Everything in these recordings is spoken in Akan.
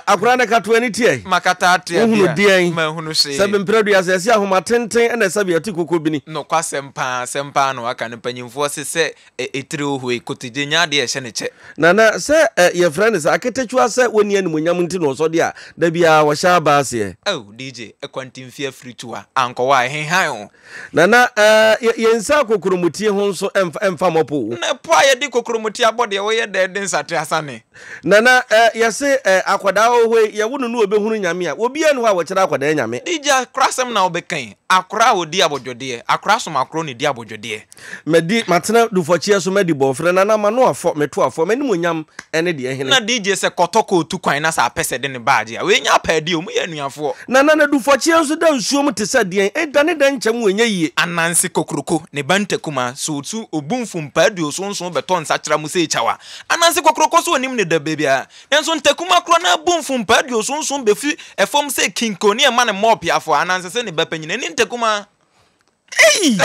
Akora no ka to ani teɛ. Makata ate adeɛ Wohunu a, deɛn? manhunu hwee. Sɛbe mprɛdua sɛ ɛse ahoma tenten na sɛbe ɛte kokobini. Nokwasɛm paa, asɛm paa na waka no. Mpanyimfoɔ se sɛ etire wɔ hɔ yi, kotodwe nyɛ adeɛ a ɛhyɛ ne kyɛ. Nana, sɛ ɛ, yɛfrɛ no sɛ aketekyua sɛ wɔnni animuonyam nti na ɔsɔ deɛ a, da biara wɔhyɛ aba aseɛ. Oh, DJ, ɛkwantemfi afiri tu a, ankɔwɔ a, ɛhenhan o. Nana, ɛ, yɛ, yɛn nsa kokuromoti ho nso ɛmfa, ɛmfa mmɔpo o. Na ɛpo a yɛde kokuromoti abɔ deɛ, woyɛ dɛn de nsateaa sane? Nana, ɛ, yɛse, ɛ, akwadaa wɔ hɔ yi, yɛwo no na ɔbɛhunu Nyame a, obiara nni hɔ a wɔkyerɛ akwadaa Nyame. DJ, akora asɛm na wobɛka yi, akora a ɔdi abodwodeɛ, akora asomakorɔ na ɛdi abodwodeɛ. Madi, matena dufɔkyeɛ so madi bɔɔferɛ, Nana, m'ano afɔ, meto afɔ, m'animuonyam ne deɛ hene. Na DJ sɛ kɔtɔ kɔ otu kwan na sɛ apɛ sɛ de ne baagye a, wei nyɛ apaadie o, moyɛ anuafoɔ. Nana, na dufɔkyeɛ nso da nsuo mu te sɛ deɛn, ɛdane dɛnkyɛm o, ɛnyɛ yie. Ananse kokroko, ne ba ntakuma, sɛ ɔtu obu mfompa aduoson nson bɛtɔ nsakyera mu sɛ ekyaw a, Ananse kokroko so onim ne da baabiara. Nanso ntakuma korɔ no ara bu mfompa aduoson nson bɛfi fam sɛ kinko ne ɛma no mmɔ ɔpeafoɔ a, ananse sɛ ne ba panyin. Ɛne ntakuma. Ei!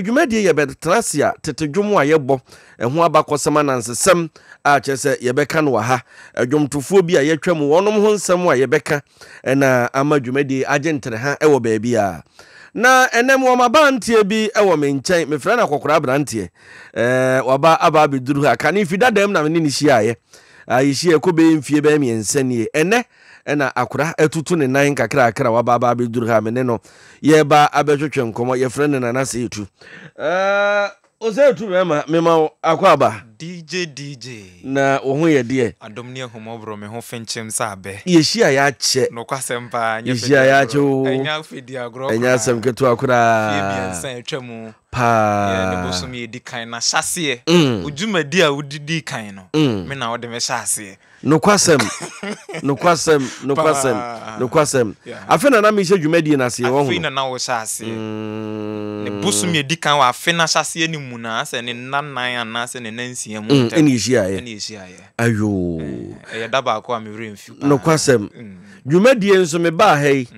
Dwumadie yɛbɛtena ase a tete dwom a yɛbɔ ɛho abakɔsɛm anansesɛm a kyerɛ sɛ yɛbɛka no wɔ ha. Dwomtofoɔ bi a yɛatwa mu wɔnom ho nsɛm a yɛbɛka na ama dwumadie agye ntereha wɔ baabi a. Na ɛnɛ mewɔ m'aberanteɛ bi wɔ me nkyɛn, mefrɛ no akɔkora aberanteɛ. Ɛɛ waba aba abɛduru ha. Kane fi dadaam na me ne no hyiaeɛ. Yɛhyia ɛkɔ bɛyɛ mfie bɛyɛ mmiɛnsa nie. Ɛnɛ ɛna akora atutu ne nan kakrakra waba aba abɛduru ha me ne no yɛreba abɛtwetwe nkɔmmɔ. Yɛfrɛ no Nana Seetu. Ɛɛ Osei tu bɛɛma mema wo akwaaba. DJ DJ. Na wo ho yɛ deɛ. Adom ne ahummɔborɔ me ho fenkyem sɛ abɛ. Yɛhyia yɛ akyɛ. Nokwasɛm paa ɛnyɛ fɛ di Yɛhyia yɛ akyɛ agorɔ. oo. Ɛnyɛ fɛ di agorɔ Ɛnyɛ asɛm koraa. ketewa Mfeɛ koraa. mmiɛnsa a atwa mu. Paa. Yɛ ne bosom yɛ di kan na hyɛaseɛ. Wo dwumadi a wode dii kan no me na wode me hyɛ aseɛ. Nokwasɛm, nokwasɛm, nokwasɛm, nokwasɛm. Afe na na mehyɛ dwumadie no aseɛ, wahu Afei no. na na wohyɛ aseɛ. Ne bosom a ɛdi kan wɔ afe no ahyɛaseɛ no mu no, asɛ ne nna nan anaasɛ ne nna nsia mu ntam. Ɛna yɛhyiaeɛ. Ɛna yɛhyiaeɛ. Ayoo. Ɛyɛ da baako a me werɛ mfi paa. Nokwasɛm. Dwumadie nso mebaa ha yi,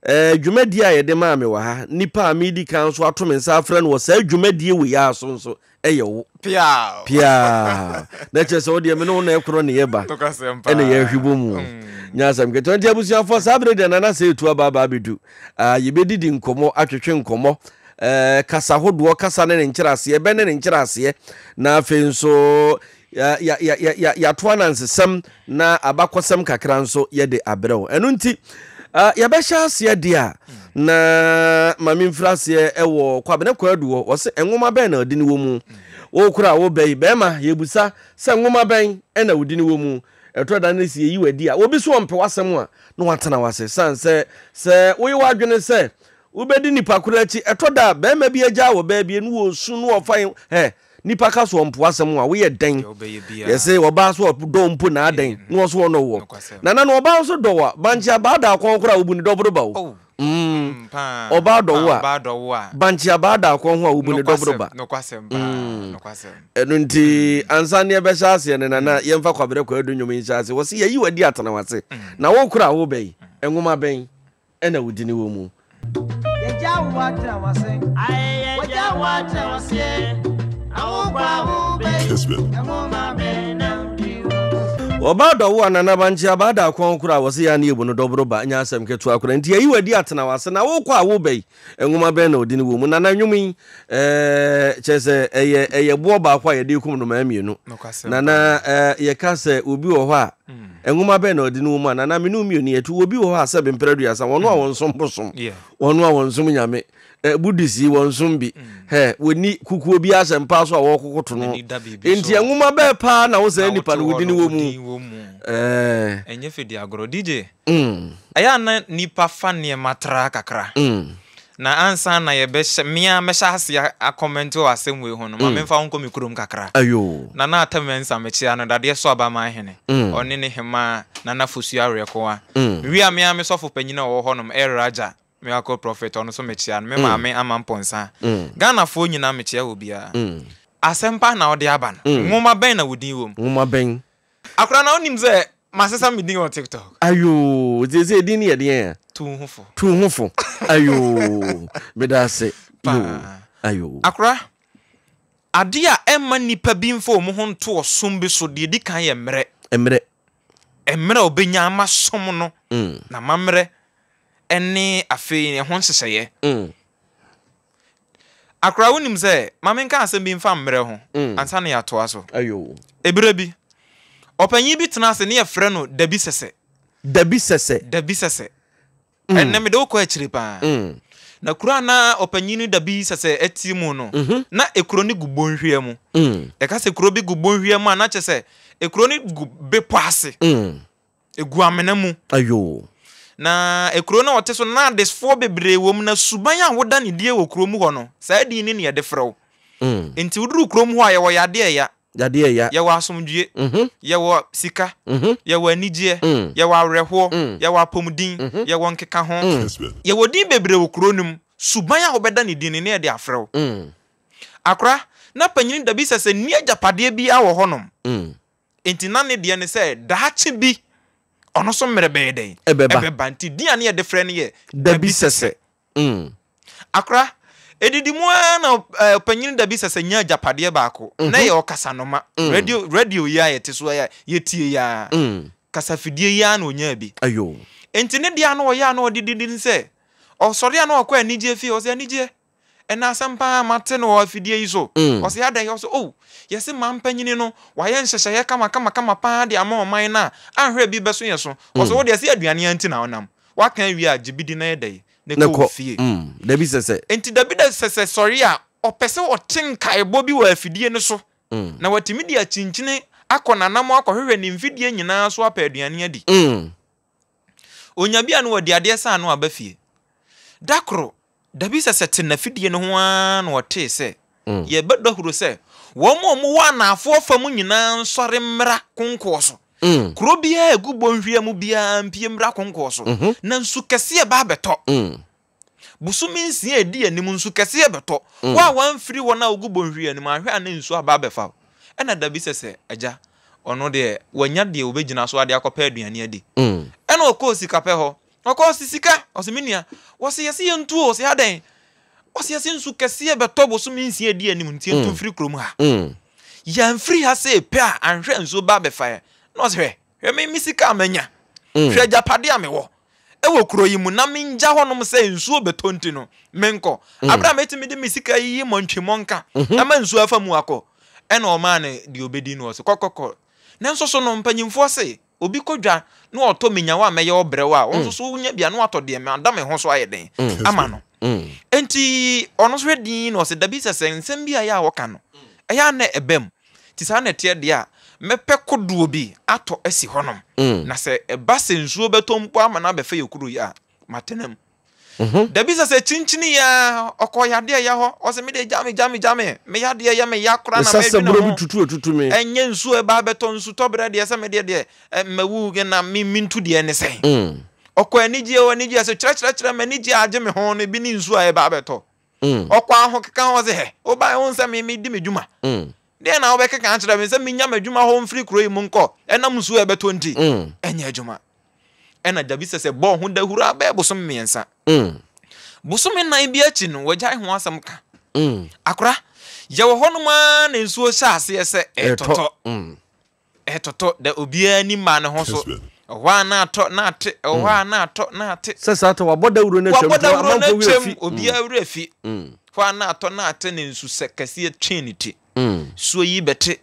ɛɛ dwumadie a yɛde maa me wɔ ha, nipa a medi kan nso ato me nsa afrɛ no wɔ saa dwumadie wei ara so nso, ɛyɛ wo. Piaw. Piaw. Na kyerɛ sɛ wo deɛ me ne wo na ɛkorɔ ne yɛba. Ɛna yɛhwe bɔ mu. Nyɛ asɛm ketewa. Nti abusuafoɔ saa bere deɛ Nana sɛ etu aba aba abɛdu. Ah, yɛbɛdidi nkɔmmɔ, atwetwe nkɔmmɔ. Eh, kasa hodoɔ, kasa ne ne nkyerɛaseɛ, bɛ ne ne nkyerɛaseɛ. Na afei nso Ya, ya, ya, ya, ya, yɛato anansesɛm na abakɔsɛm kakra nso yɛde abrɛ wo. Ɛno nti, uh, yɛbɛhyɛ aseɛ deɛ a, na ma memfiri aseɛ wɔ Kwabena Kwadu hɔ. Wɔse nwoma bɛn na ɔde ne wɔ mu? Wo kora a wobɛ yi, bɛrima, yɛbusa sɛ nwoma bɛn na wodi ne wɔ mu? Ɛtɔ da no si yɛyi w'adi a, obi so ɔmpɛ w'asɛm a, na watena w'ase. Sane sɛ, sɛ woyɛ w'adwene sɛ wobɛdi nipa koro akyi, ɛtɔ da a, bɛrima bi agyaa wɔ baabi, na wɔsu, na wɔfa, hɛ, Nipa ka so ɔmpo asɛm a, woyɛ dɛn? Yɛse ɔbaa so ɔdɔ mpo na adɛn na ɔso ɔnɔ woɔ? Nana no ɔbaa nso dɔ wo a, bankye abaa da akɔn koraa a wobu no dɔboro ba o. Mm, ɔbaa dɔ wo a, bankye abaa da akɔn ho a wobu no dɔboro ba. Mm, ɛno nti ansa ne yɛbɛhyɛ aseɛ no nana yɛmfa Kwabrɛ Kwaadu nnwom yi nhyɛ aseɛ. Wɔse yɛyi w'adi atena w'ase na wo koraa wobɛ yi, nwoma bɛn? Ɛna wo dini wɔ mu. Yɛgya wo atena w'ase. Ae yɛgya wo atena w'ase. Na wo kwa wo bɛ. Ɛho ma bɛ na wodi wo. Ɔbaa dɔ wo a nana bankye abaa da akɔn koraa wɔse yɛ a ne yɛbu no dɔboro ba nyɛ asɛm ketewa koraa nti yɛyi w'adi atena w'ase na wokɔ a woba yi nwoma bɛn na ɔdini wɔ mu nana nwom yi ɛɛ kyerɛ sɛ ɛyɛ ɛyɛ boɔ baako a yɛde kum nnomaa mmienu nana ɛɛ yɛka sɛ obi wɔ hɔ a Nwoma bɛn na ɔde no wɔ mu a nana me ne wo mmienu yɛte obi wɔ hɔ a sɛbe mpere aduasa wɔn a wɔn som bosom wɔn a wɔn som nyame eh, Buddhist yi wɔn som bi hɛ wɔni kukuo bi ahyɛ mpa so a wɔkokoto no nti nwoma bɛɛ paa na wo sɛ nipa no wodi ne wɔ mu eh. Ɛnyɛ fɛ di agorɔ DJ ɛyɛ a na nipa fa nneɛma tra kakra Na ansa na yɛbɛhyɛ, me ara mɛhyɛ aseɛ akɔmɛnte wɔ asɛm wei ho no, ma memfa wo nkɔ me kurom kakra. Nana Atta Mensah, mekyea no, Dadeɛ so Abaman Hene, ɔne ne hemaa Nana Fosu Awerekoa. Mewie a, me ara me sɔfo panyin a ɔwɔ hɔnom, El Raja, Miracle Prophet, ɔno nso mekyea no. Me maame Ama Mponsah. Ghanafoɔ nyinaa mekyea obiara. Asɛm pa na wode aba no. Nwoma bɛn na wo din wɔ mu? Nwoma bɛn? Akora na wonim sɛ masesa me din wɔ TikTok. Ayoo, seesei din no yɛ deɛn a? Tu wo ho fo. Tu wo ho fo. Ayoo, meda ase. Paa. Ayoo. Akora, Adeɛ a ɛmma nnipa bi mfa wɔn ho nto ɔsom bi so, deɛ ɛdi kan yɛ mmerɛ. Mmerɛ. Mmerɛ a ɔbɛnya ama som no, n'amammerɛ ne afei ɛho nhyehyɛeɛ. Akora wonim sɛ, ma menka asɛm bi mfa mmerɛ ho ansa na yɛatoa so. Ɛberɛ bi, ɔpanyin bi tena ase ne yɛfrɛ no Dabi Sɛsɛ. Dabi Sɛsɛ. Dabi Sɛsɛ. Ɛnnɛ mede wo kɔ akyire paa. Na kuro a na ɔpanyin no Dabi Sɛsɛ te mu no, na ekuro no gu bonhwia mu. Yɛka sɛ kuro bi gu bonhwia mu a, na kyerɛ sɛ ekuro no gu bepɔ ase. Egu amena mu. Ayoo. Na ekuro no a ɔte so no, na adefoɔ bebree wɔ mu, na suban a woda ne die wɔ kuro mu hɔ no, saa din no na yɛde frɛ wo. Nti woduru kurom hɔ a, yɛwɔ yadeɛ ɛya. Yadeɛ ɛya. Yɛwɔ asomdwie. Yɛwɔ sika. Yɛwɔ anigyeɛ. Yɛwɔ awerɛhoɔ. Yɛwɔ apɔmuden. Yɛwɔ nkekaho. Yɛwɔ din bebree wɔ kuro no mu. Suban a wobɛda ne din no, na yɛde afrɛ wo. Akora, na panyini Dabisa sɛ nni agyapadeɛ biara wɔ hɔnom. Enti na ne deɛ ne sɛ daakye bi ɔno nso mmerɛ bɛyɛ dɛn? Ɛbɛba. Ɛbɛba. Nti din a ne yɛde frɛ no yɛ Dabi Sɛsɛ. Mm. Akora, ɛdidi mu ara na ɔpanyin Dabi Sɛsɛ nya agyapadeɛ baako. Mm -hmm. Na ɛyɛ ɔkasanoma. Mm. Radio, radio yi a yɛte so a yɛtie yi ara. Mm. Kasafidie yi ara na ɔnyaa bi. Ayo. Enti ne deɛ a na ɔyɛ a na ɔde didi ne sɛ, ɔsɔre a na ɔkɔ anigyeɛ fie, ɔsɛ anigyeɛ. Ɛna asɛm paa mate no wɔ afidie yi so. Ɔse adɛn? Ɔse oh, yɛse manpanyini no wayɛ nhyehyɛeɛ kama kama kama paa de ama ɔman no a, anhwɛ a bi bɛso yɛn so. Ɔse wo deɛ se aduane ara nti na wonam. Waka awie a, gye bi di na yɛ dɛn? Na kɔ wo fie. Dabi sɛsɛ. Enti dabi da sɛsɛ sɔre a, ɔpɛ sɛ ɔte nkaebɔ bi wɔ afidie no so na watumi de akyinkyini akɔ n'anamɔ akɔhwehwɛ ne mfidie nyinaa so apɛ aduane adi. Onya bi a na wadi adeɛ saa na waba fie. Da koro, Dabisɛsɛ te n'afidie no ho ara na ɔtee sɛ yɛrebɛ dahuro sɛ wɔn a wɔwɔ anaafoɔ fa mu nyinaa nsɔre mmra konkoɔ so. Kuro biara a ɛgu bɔnhwia mu biara mpue mmra konkoɔ so, na nsu kɛseɛ reba abɛtɔ. Bosome nsia a ɛdi anim, nsu kɛseɛ rebɛtɔ. Wo a woamfiri hɔ na wogu bɔnhwia no mu, anhwɛ a na nsuo aba abɛfa wo. Ɛna Dabisɛsɛ agya, ɔno deɛ wanya deɛ ɔbɛgyina so de akɔpɛ aduane adi. Ɛna ɔkɔɔ sikapɛ hɔ. Ɔkɔ ɔse sika, ɔse me nua, wɔse yɛse yɛntu o, ɔse adɛn? Ɔse yɛse nsu kɛseɛ bɛtɔ bosome nsia edi anim nti yɛntu mfiri kurom ha. Yɛamfiri ha sei pɛ a anhwɛ a nsuo ba abɛfa yɛn. Na ɔse hwɛ, hwɛ me me sika a manya, hwɛ agyapadeɛ a mewɔ ɛwɔ kuro yi mu na mengya hɔnom sɛ nsuo bɛtɔ nti no menkɔ. Aberɛ a mɛtumi de me sika yiyi mmɔntwemmɔnka ama nsuo afa mu akɔ. Ɛna ɔmaa no deɛ ɔbɛdi no ɔse kɔkɔkɔ. Nanso so no mpanyimfoɔ se Obi kɔ dwa na ɔtɔ me nyawa a mɛyɛ ɔbrɛw a, wo nso so wonya bi a na watɔ deɛ mada me ho so ayɛ dɛn ama no. Enti ɔno nso hwɛ dinn na ɔse, Dabi sɛ sɛ nsɛm bi a ɛyɛ a wɔka no, ɛyɛ a na ɛba mu. Nti saa na ɛteɛ deɛ a, mɛpɛ kodoɔ bi atɔ asi hɔnom, na sɛ ɛba sɛ nsuo bɛtɔ mpo ama no abɛfa yɛn kuro yi a, matena mu. Dabi sɛ sɛ kyinkyini yi ara ɔkɔ yadeɛ ɛyɛ hɔ ɔsɛ me deɛ gya me gya me gya me me yadeɛ yɛ me ya koraa na mɛdwene ho tutu atutu me ɛnyɛ nsuo ɛba abɛtɔ nsu tɔbrɛ deɛ sɛ me deɛ deɛ mɛwu na me mentu deɛ ne sɛn ɔkɔ anigyeɛ o anigyeɛ sɛ kyerɛkyerɛkyerɛ m'anigyeɛ agye me ho no ebi ne nsuo a ɛba abɛtɔ ɔkɔ ahokeka ho ɔsɛ hɛ wobae wo nsɛ me medi me dwuma deɛ na wobɛkeka akyerɛ me sɛ menya m'adwuma hɔ mfiri kuro yi mu nkɔ ɛnam nsuo a ɛbɛtɔ nti ɛnyɛ adwuma Ɛna Jabisa sɛ bɔɔ ho dahuru ara bɛyɛ bosome mmiɛnsa. Bosome nnan bi akyi no, wɔagyae ho asɛm ka. Akora, yɛwɔ hɔnom ara na nsuo hyɛ aseɛ sɛ ɛretɔtɔ. Ɛretɔtɔ, da obiara ani mmaa ne ho so. Ɛhɔ a na atɔ na ate, ɛhɔ a na atɔ na ate. Sɛ saa tɔ, wabɔ dawuro no atwam, Wabɔ dawuro no atwam, obiara werɛ afi. Hɔ a na atɔ na ate na nsu sɛ kɛseɛ twee ne ti. Nsuo yi bɛte,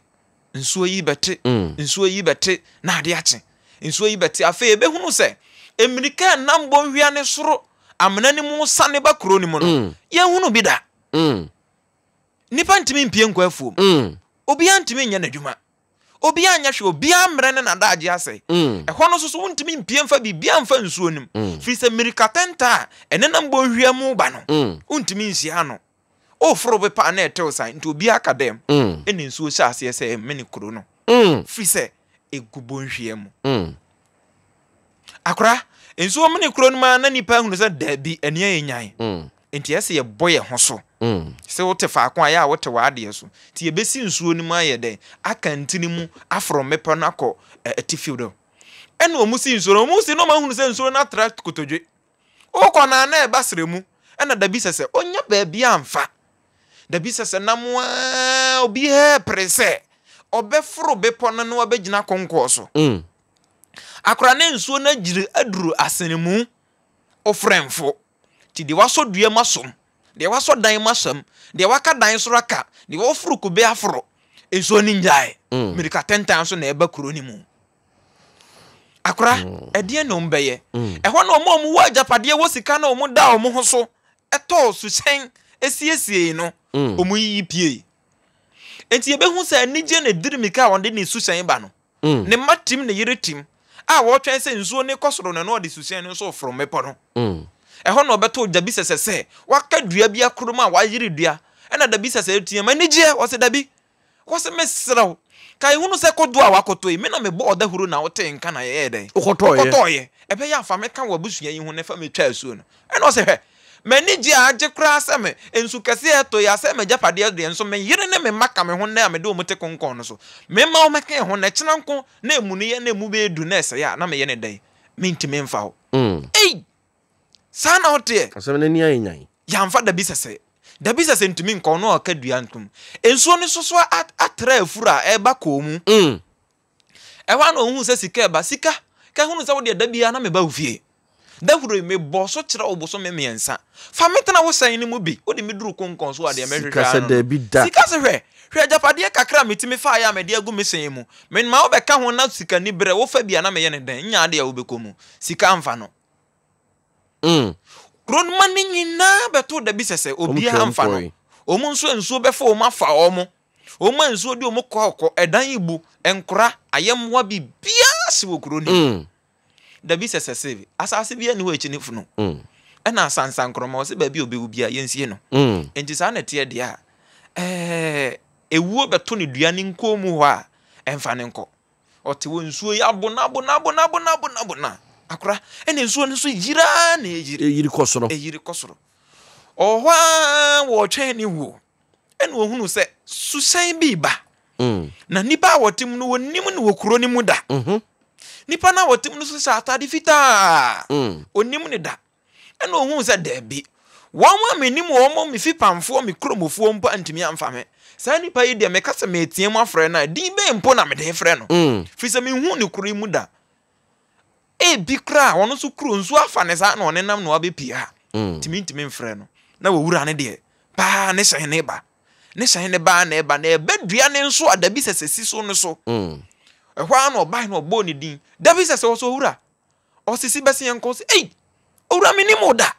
Nsuo yi bɛte, nsuo yi bɛte, na ade akye. Nsuo yi bɛte. Afei yɛbɛhunu sɛ mmirika a ɛnam bɔnhwa no soro amena no mu sane ba kuro no mu no, yɛnhunu bi da. Nnipa ntumi mpue nkɔ afuom. Obiara ntumi nyɛ n'adwuma. Obiara nyɛ hwee. Obiara mmerɛ ne n'adagye asɛe. Ɛhɔ no nso so wontumi mpue mfa biribiara mfa nsuo no mu. Firi sɛ mmirika tɛntɛ a ɛnenam bɔnhwa mu ba no, wontumi nhyia ano. Oforo bepɔ a na ɛtew san nti obiara ka dɛm. Ɛna nsuo hyɛ aseɛ sɛ ɛmene kuro no. Firi sɛ ɛgu bonhwia mu. Akora, nsuo mene kuro no mu ara na nnipa ahunu sɛ daabi, ani ayɛ nyan. Nti ɛsɛ yɛbɔ yɛn ho so. Sɛ wote faako a, ɛyɛ a wote w'adeɛ so. Nti yɛbɛsi nsuo no mu ayɛ dɛn? Aka ntini mu aforo mmepɔ no akɔ atifi do. Ɛna wɔn si nsuo no, wɔn si na wɔn ahunu sɛ nsuo no atra kotodwe. Wokɔ no a na ɛba serɛ mu, ɛna dabi sɛ sɛ ɔnya baabi amfa. Dabi sɛ sɛ nam ara obiara pere sɛ ɔbɛforo bepɔ no na wabɛgyina konkɔɔ so. Akora ne nsuo no agyiri aduru asene mu ofrɛmfo. Nti deɛ wasɔ dua mu asom, deɛ wasɔ dan mu asam, deɛ waka dan soro aka, deɛ waforo kube aforo, nsuo no nnyae. Mmirika tentan nso na ɛba kuro no mu. Akora, ɛdeɛn na wɔbɛyɛ? Ɛhɔ na wɔn a wɔwɔ agyapadeɛ wɔ sika na wɔda wɔn ho so tɔɔ suhyɛn siesiee no, wɔyiyi piei. Enti yɛbɛhu sɛ anigyeɛ na ɛdiri mmirika a wɔde ne suhyɛn ba no. Ne mma tim, ne yere tim, a wɔretwɛn sɛ nsuo no rekɔ soro no, na ɔde suhyɛn no nso reforo mmepɔ no. Ɛhɔ na ɔbɛtoo Dabisɛsɛ sɛ waka dua bi akoro mu a wayere dua. Ɛna Dabisɛsɛ reteam, Anigyeɛ! Ɔse, Dabi! Ɔse, Mesrɛ wo, kae hunu sɛ kodoɔ a woakɔtɔ yi, me na mebɔɔ dahuro na wotee nka na yɛyɛɛ dɛn? Wokɔtɔeɛ. Ɛbɛyɛ a fa me ka w'abusua yi ho na fa me twa asuo no. Ɛna ɔse, Hwɛ! M'ani gye a agye koraa sɛ me nsu kɛseɛ a ɛtɔ yi asɛe m'agyapadeɛ deɛ, nso me yere ne me mma ka me ho nnɛ a mede wɔn te konkɔn no so. Memma wɔmmɛka yɛn ho na ɛkyena nko na emu no yɛ na emu bɛyɛ du na ɛsɛe a, na meyɛ no dɛn? Mentumi mfa wo. Ei! Saa na woteɛ? Asɛm no ani ayɛ nyan. Yɛamfa dabi sɛsɛ. Dabi sɛsɛ ntumi nkɔ, ɔno a ɔka dua ntom. Nsuo no soso atra afuru a ɛreba kɔɔ mu. Ɛhɔ ara na ɔhuu sɛ sika reba. Sika! Ka hunu sɛ wo deɛ da biara na meba wo fie. Dahuro yi, mebɔɔ so kyerɛ wo bosome mmiɛnsa. Fa me tena wo hyɛn no mu bi. Wode me duru konkɔn so a, deɛ mɛhwehwɛ Sika ara sɛ no no. daabi da. Sika se hwɛ! Hwɛ agyapadeɛ kakra a metumi faeɛ a mede agu me hyɛn mu. Mema wobɛka ho na sikaniberɛ, wofa bi a na meyɛ no dɛn? Nnya adeɛ a wobɛkɔ mu. Sika amfa no. Kuro no ma no nyinaa bɛtoo da bi sɛsɛ, Wɔn obiara twam amfa no. kɔe. Wɔn nso nsuo bɛfa wɔn afa wɔn. Wɔn a nsuo de wɔn kɔ kɔ, ɛdan yi bu, nkora, ayɛmmoa, biribiara si wɔ kuro no mu. Dabi sɛsɛ se, asase biara nni hɔ a ɛkyini funu. Ɛna asansankorɔma, ɔse baabi a ɔbɛwu biara yɛnsie no. Enti saa na ɛteɛ deɛ a, ɛɛ, ɛwuo bɛto no dua ne nkɔn mu hɔ a, ɛmfa no nkɔ. Ɔte hɔ nsuo yi abona abona abona abona abona abona. Akora, ɛna nsuo no nso yiri ara na ɛyiri. Ɛyiri kɔ soro. Ɛyiri kɔ soro. Ɔwɔ hɔ ara wɔretwɛn ne wuo. Ɛna ɔhunu sɛ suhyɛn bi reba. Na nnipa a wɔte mu no, wɔnnim no wɔ kuro no mu da. Nnipa no a wɔte mu no nso hyɛ atade fitaa. Ɔnnim no da. Ɛna ɔhuu sɛ daabi, wɔn a menim wɔn, me fipamfoɔ, me kuromufoɔ mpo antumi amfa me. Saa nipa yi deɛ meka sɛ mereteam afrɛ no a, din bɛn mpo na mede refrɛ no? Firi sɛ menhuu no kuro yi mu da. Ebi koraa ɔno nso kuro nsuo afa ne saa na ɔnenam na wabɛpie ha. Nti mentumi mfrɛ no. Na wɔwura no deɛ, paa ne hyɛn ne ba. Ne hyɛn ne baa na ɛba na ɛbɛdua ne nso a dabi sɛ sɛ si so no so. Ɛhɔ ara na ɔbae na ɔbɔɔ ne din. Dabi sɛ sɛ ɔsɛ owura. Ɔse si bɛse yɛnkɔ. Ɔse ei owura menim wo da.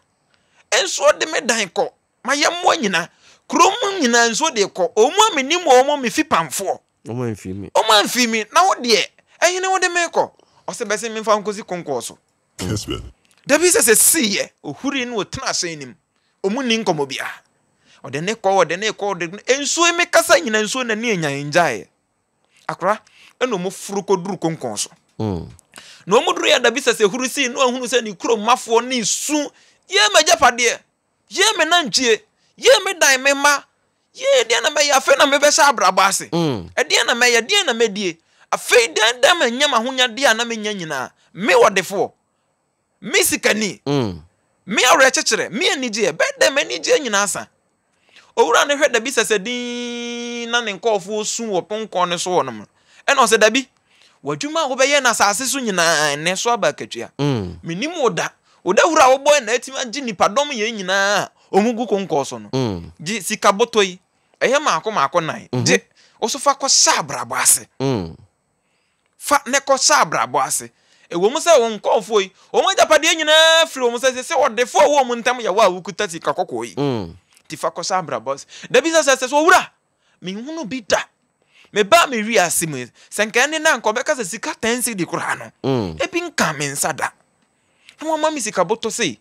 Nsuo de me dan kɔ. Mayɛ mmoa nyina. Kurom nyinaa nsuo de kɔ. Ɔmu a menim wɔn me fipamfoɔ. Wɔn amfi me. Wɔn amfi me. Na wo deɛ ɛhene wode me kɔ? Ɔse bɛse memfa wo nkɔsi konkɔɔ so. Dabi sɛ sɛ siiɛ. Ɔhurii na ɔtenaa hyɛn no mu. Ɔmu nni nkɔmmɔ biara. Ɔde ne kɔ, ɔde ne kɔ, ɔde ne nsuo yi mekasa nyina nsuo n'ani anyan ngyaeɛ. Akora, ɛna wɔn foro kɔduru konkɔn so. Na wɔn duru yɛ dabi sɛ sɛ huru sii na wɔhunu sɛ ne kurom mafoɔ ne su, yee m'agyapadeɛ, yee me nantwie, yee me dan, me mma, yee deɛ na mɛyɛ, afei na mebɛhyɛ abrabɔ ase, ɛdeɛn na mɛyɛ, deɛn na mɛdie, afei dɛn dɛn manya m'ahonyadeɛ a na menya nyinaa, me ɔdefoɔ, me sikani, me awerɛkyekyerɛ, me anigyeɛ, bɛyɛ dɛn m'anigyeɛ nyinaa asa? Owura no hwɛ Dabi sɛsɛ dinn na ne nkurɔfoɔ su wɔ ponkɔn no so hɔ nom. Ɛna ɔsɛ, Dabi, w'adwuma a wobɛyɛ no asase so nyinaa ɛnnɛ so aba akatua. Mennim wo da. Wo dawuro a wobɔe na atumi agye nnipadɔm yei nyinaa a wɔgu konkɔn so no. Gye sika bɔtɔ yi, ɛyɛ mmaako mmaako nnan, gye, wo nso fa kɔhyɛ abrabɔ ase. Fa na kɔhyɛ abrabɔ ase. Ɛwom sɛ wo nkurɔfoɔ yi, wɔn agyapadeɛ nyinaa firi wɔn nsa, seesei ɔdefoɔ a ɔwɔ wɔn ntam yɛ wo a wokuta sika kɔkɔɔ yi. Nti fa kɔhyɛ abrabɔ ase. Da bi sɛ sɛ sɛ owura, menhunu bi da. Mebaa me wiase mu yi, sɛ nka ɛne na nka ɔbɛka sɛ sika ten cedi koraa no, ebi nka me nsa da. Na wama me sika bɔtɔ sei,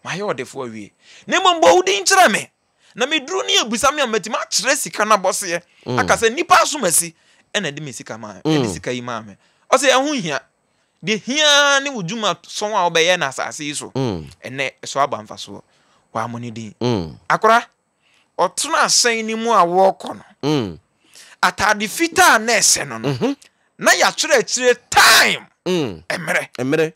mayɛ ɔdefoɔ awie. Na mmom bɔ wo din kyerɛ me. Na meduru ne abisa me a matumi akyerɛ sika no abɔseɛ mm. aka sɛ nnipa asomasi ɛna ɛde me sika maa ɛde mm. sika yi maa me ɔsɛ ɛho hia deɛ hia ne wo dwuma sɔn a wobɛyɛ no asase yi so mm. ɛnɛ ɛso aba mfasoɔ wɔamɔ ne din akora ɔtena asɛn no mu a wɔrekɔ no atade fitaa na ɛsɛ no no mhm. na yɛatwerɛ akyire time mmerɛ mmerɛ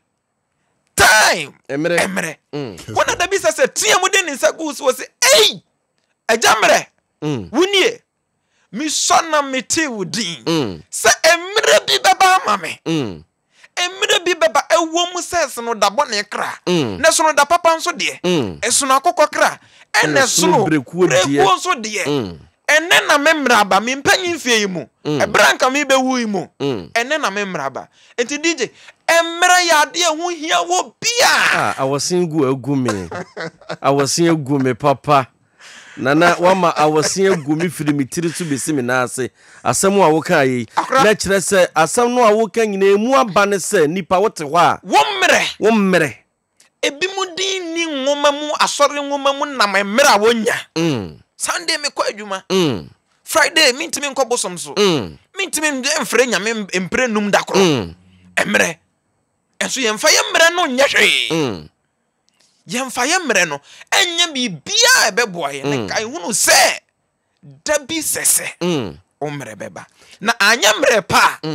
Time! Mmerɛ. Mmerɛ. Wɔn na dabi sɛ sɛ teɛ mu de ne nsa guu so wɔ sɛ, Ei! Agya mmerɛ! Wo nie, mesua na metee wo din sɛ mmerɛ bi bɛba ama me. Mmerɛ bi bɛba, ɛwɔ mu sɛ ɛsono da bɔne kra, na ɛsono da papa nso deɛ, ɛsono akokɔ kra, ɛna ɛsono berɛkuo nso deɛ. Ɛnnɛ na me mmerɛ aba, me mpanyin mfeɛ yi mu, ɛberɛ a anka merebɛwu yi mu, ɛnnɛ na me mmerɛ aba. Nti DJ, mmerɛ yɛ adeɛ a ɛho hia wɔ biara. Ah, awɔsen gu agu me. Awɔsen agu me papa. Nana, wama awɔsen agu me firi me tiri so bɛsi me nan ase. Asɛm a wokaeɛ yi, Akora. na kyerɛ sɛ asɛm no a woka nyinaa emu aba ne sɛ, nipa wote hɔ a, Wo mmerɛ. wo mmerɛ. Ebinom din nni nwoma mu, asɔre nwoma mu nam mmerɛ a wɔnya. Sunday mekɔ adwuma. Friday mentumi nkɔ bosom so. Mentumi mfrɛ Nyame mprɛ num da koro. Mmerɛ. Nso yɛmfa yɛn mmerɛ no nyɛ hwee. Yɛmfa yɛn mmerɛ no nyɛ biribiara a ɛbɛboa yɛn. Na kae hunu sɛ Da bi sɛsɛ wo mmerɛ bɛba. Na anyɛ mmerɛ pa a,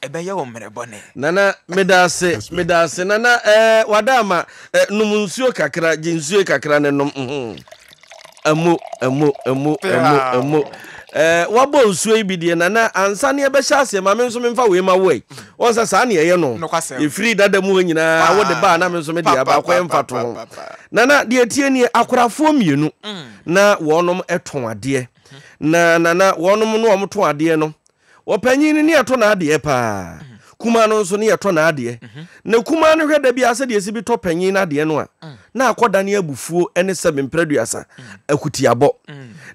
ɛbɛyɛ wo mmerɛ bɔne. Nana medaase medaase nana ɛɛ wada ama ɛ nom nsuo kakra gye nsuo kakra ne nom mhm ɛmo ɛmo ɛmo ɛmo ɛmo ɛɛ wabɔ nsuo yi bi deɛ nana ansa ne ɛbɛhyɛ aseɛ ma me nso memfa wei ma wo ɛ wɔn sɛ saa ne ɛyɛ no ɛfiri dada mu hɔ nyinaa wode baa na me nso me deɛ aba akɔyɛ mfa to ho nana deɛ tie nie akorafoɔ mmienu na wɔnom tɔn adeɛ na na na wɔnom no wɔn tɔn adeɛ no ɔpanyin no ne ɛtɔ n'adeɛ paa kumaa no nso ne ɛtɔ n'adeɛ na kumaa no hwɛ da bi asɛ deɛ esi bi tɔ panyin n'adeɛ no a na akɔda ne abufuo ne sɛ mprɛduasa akutiabɔ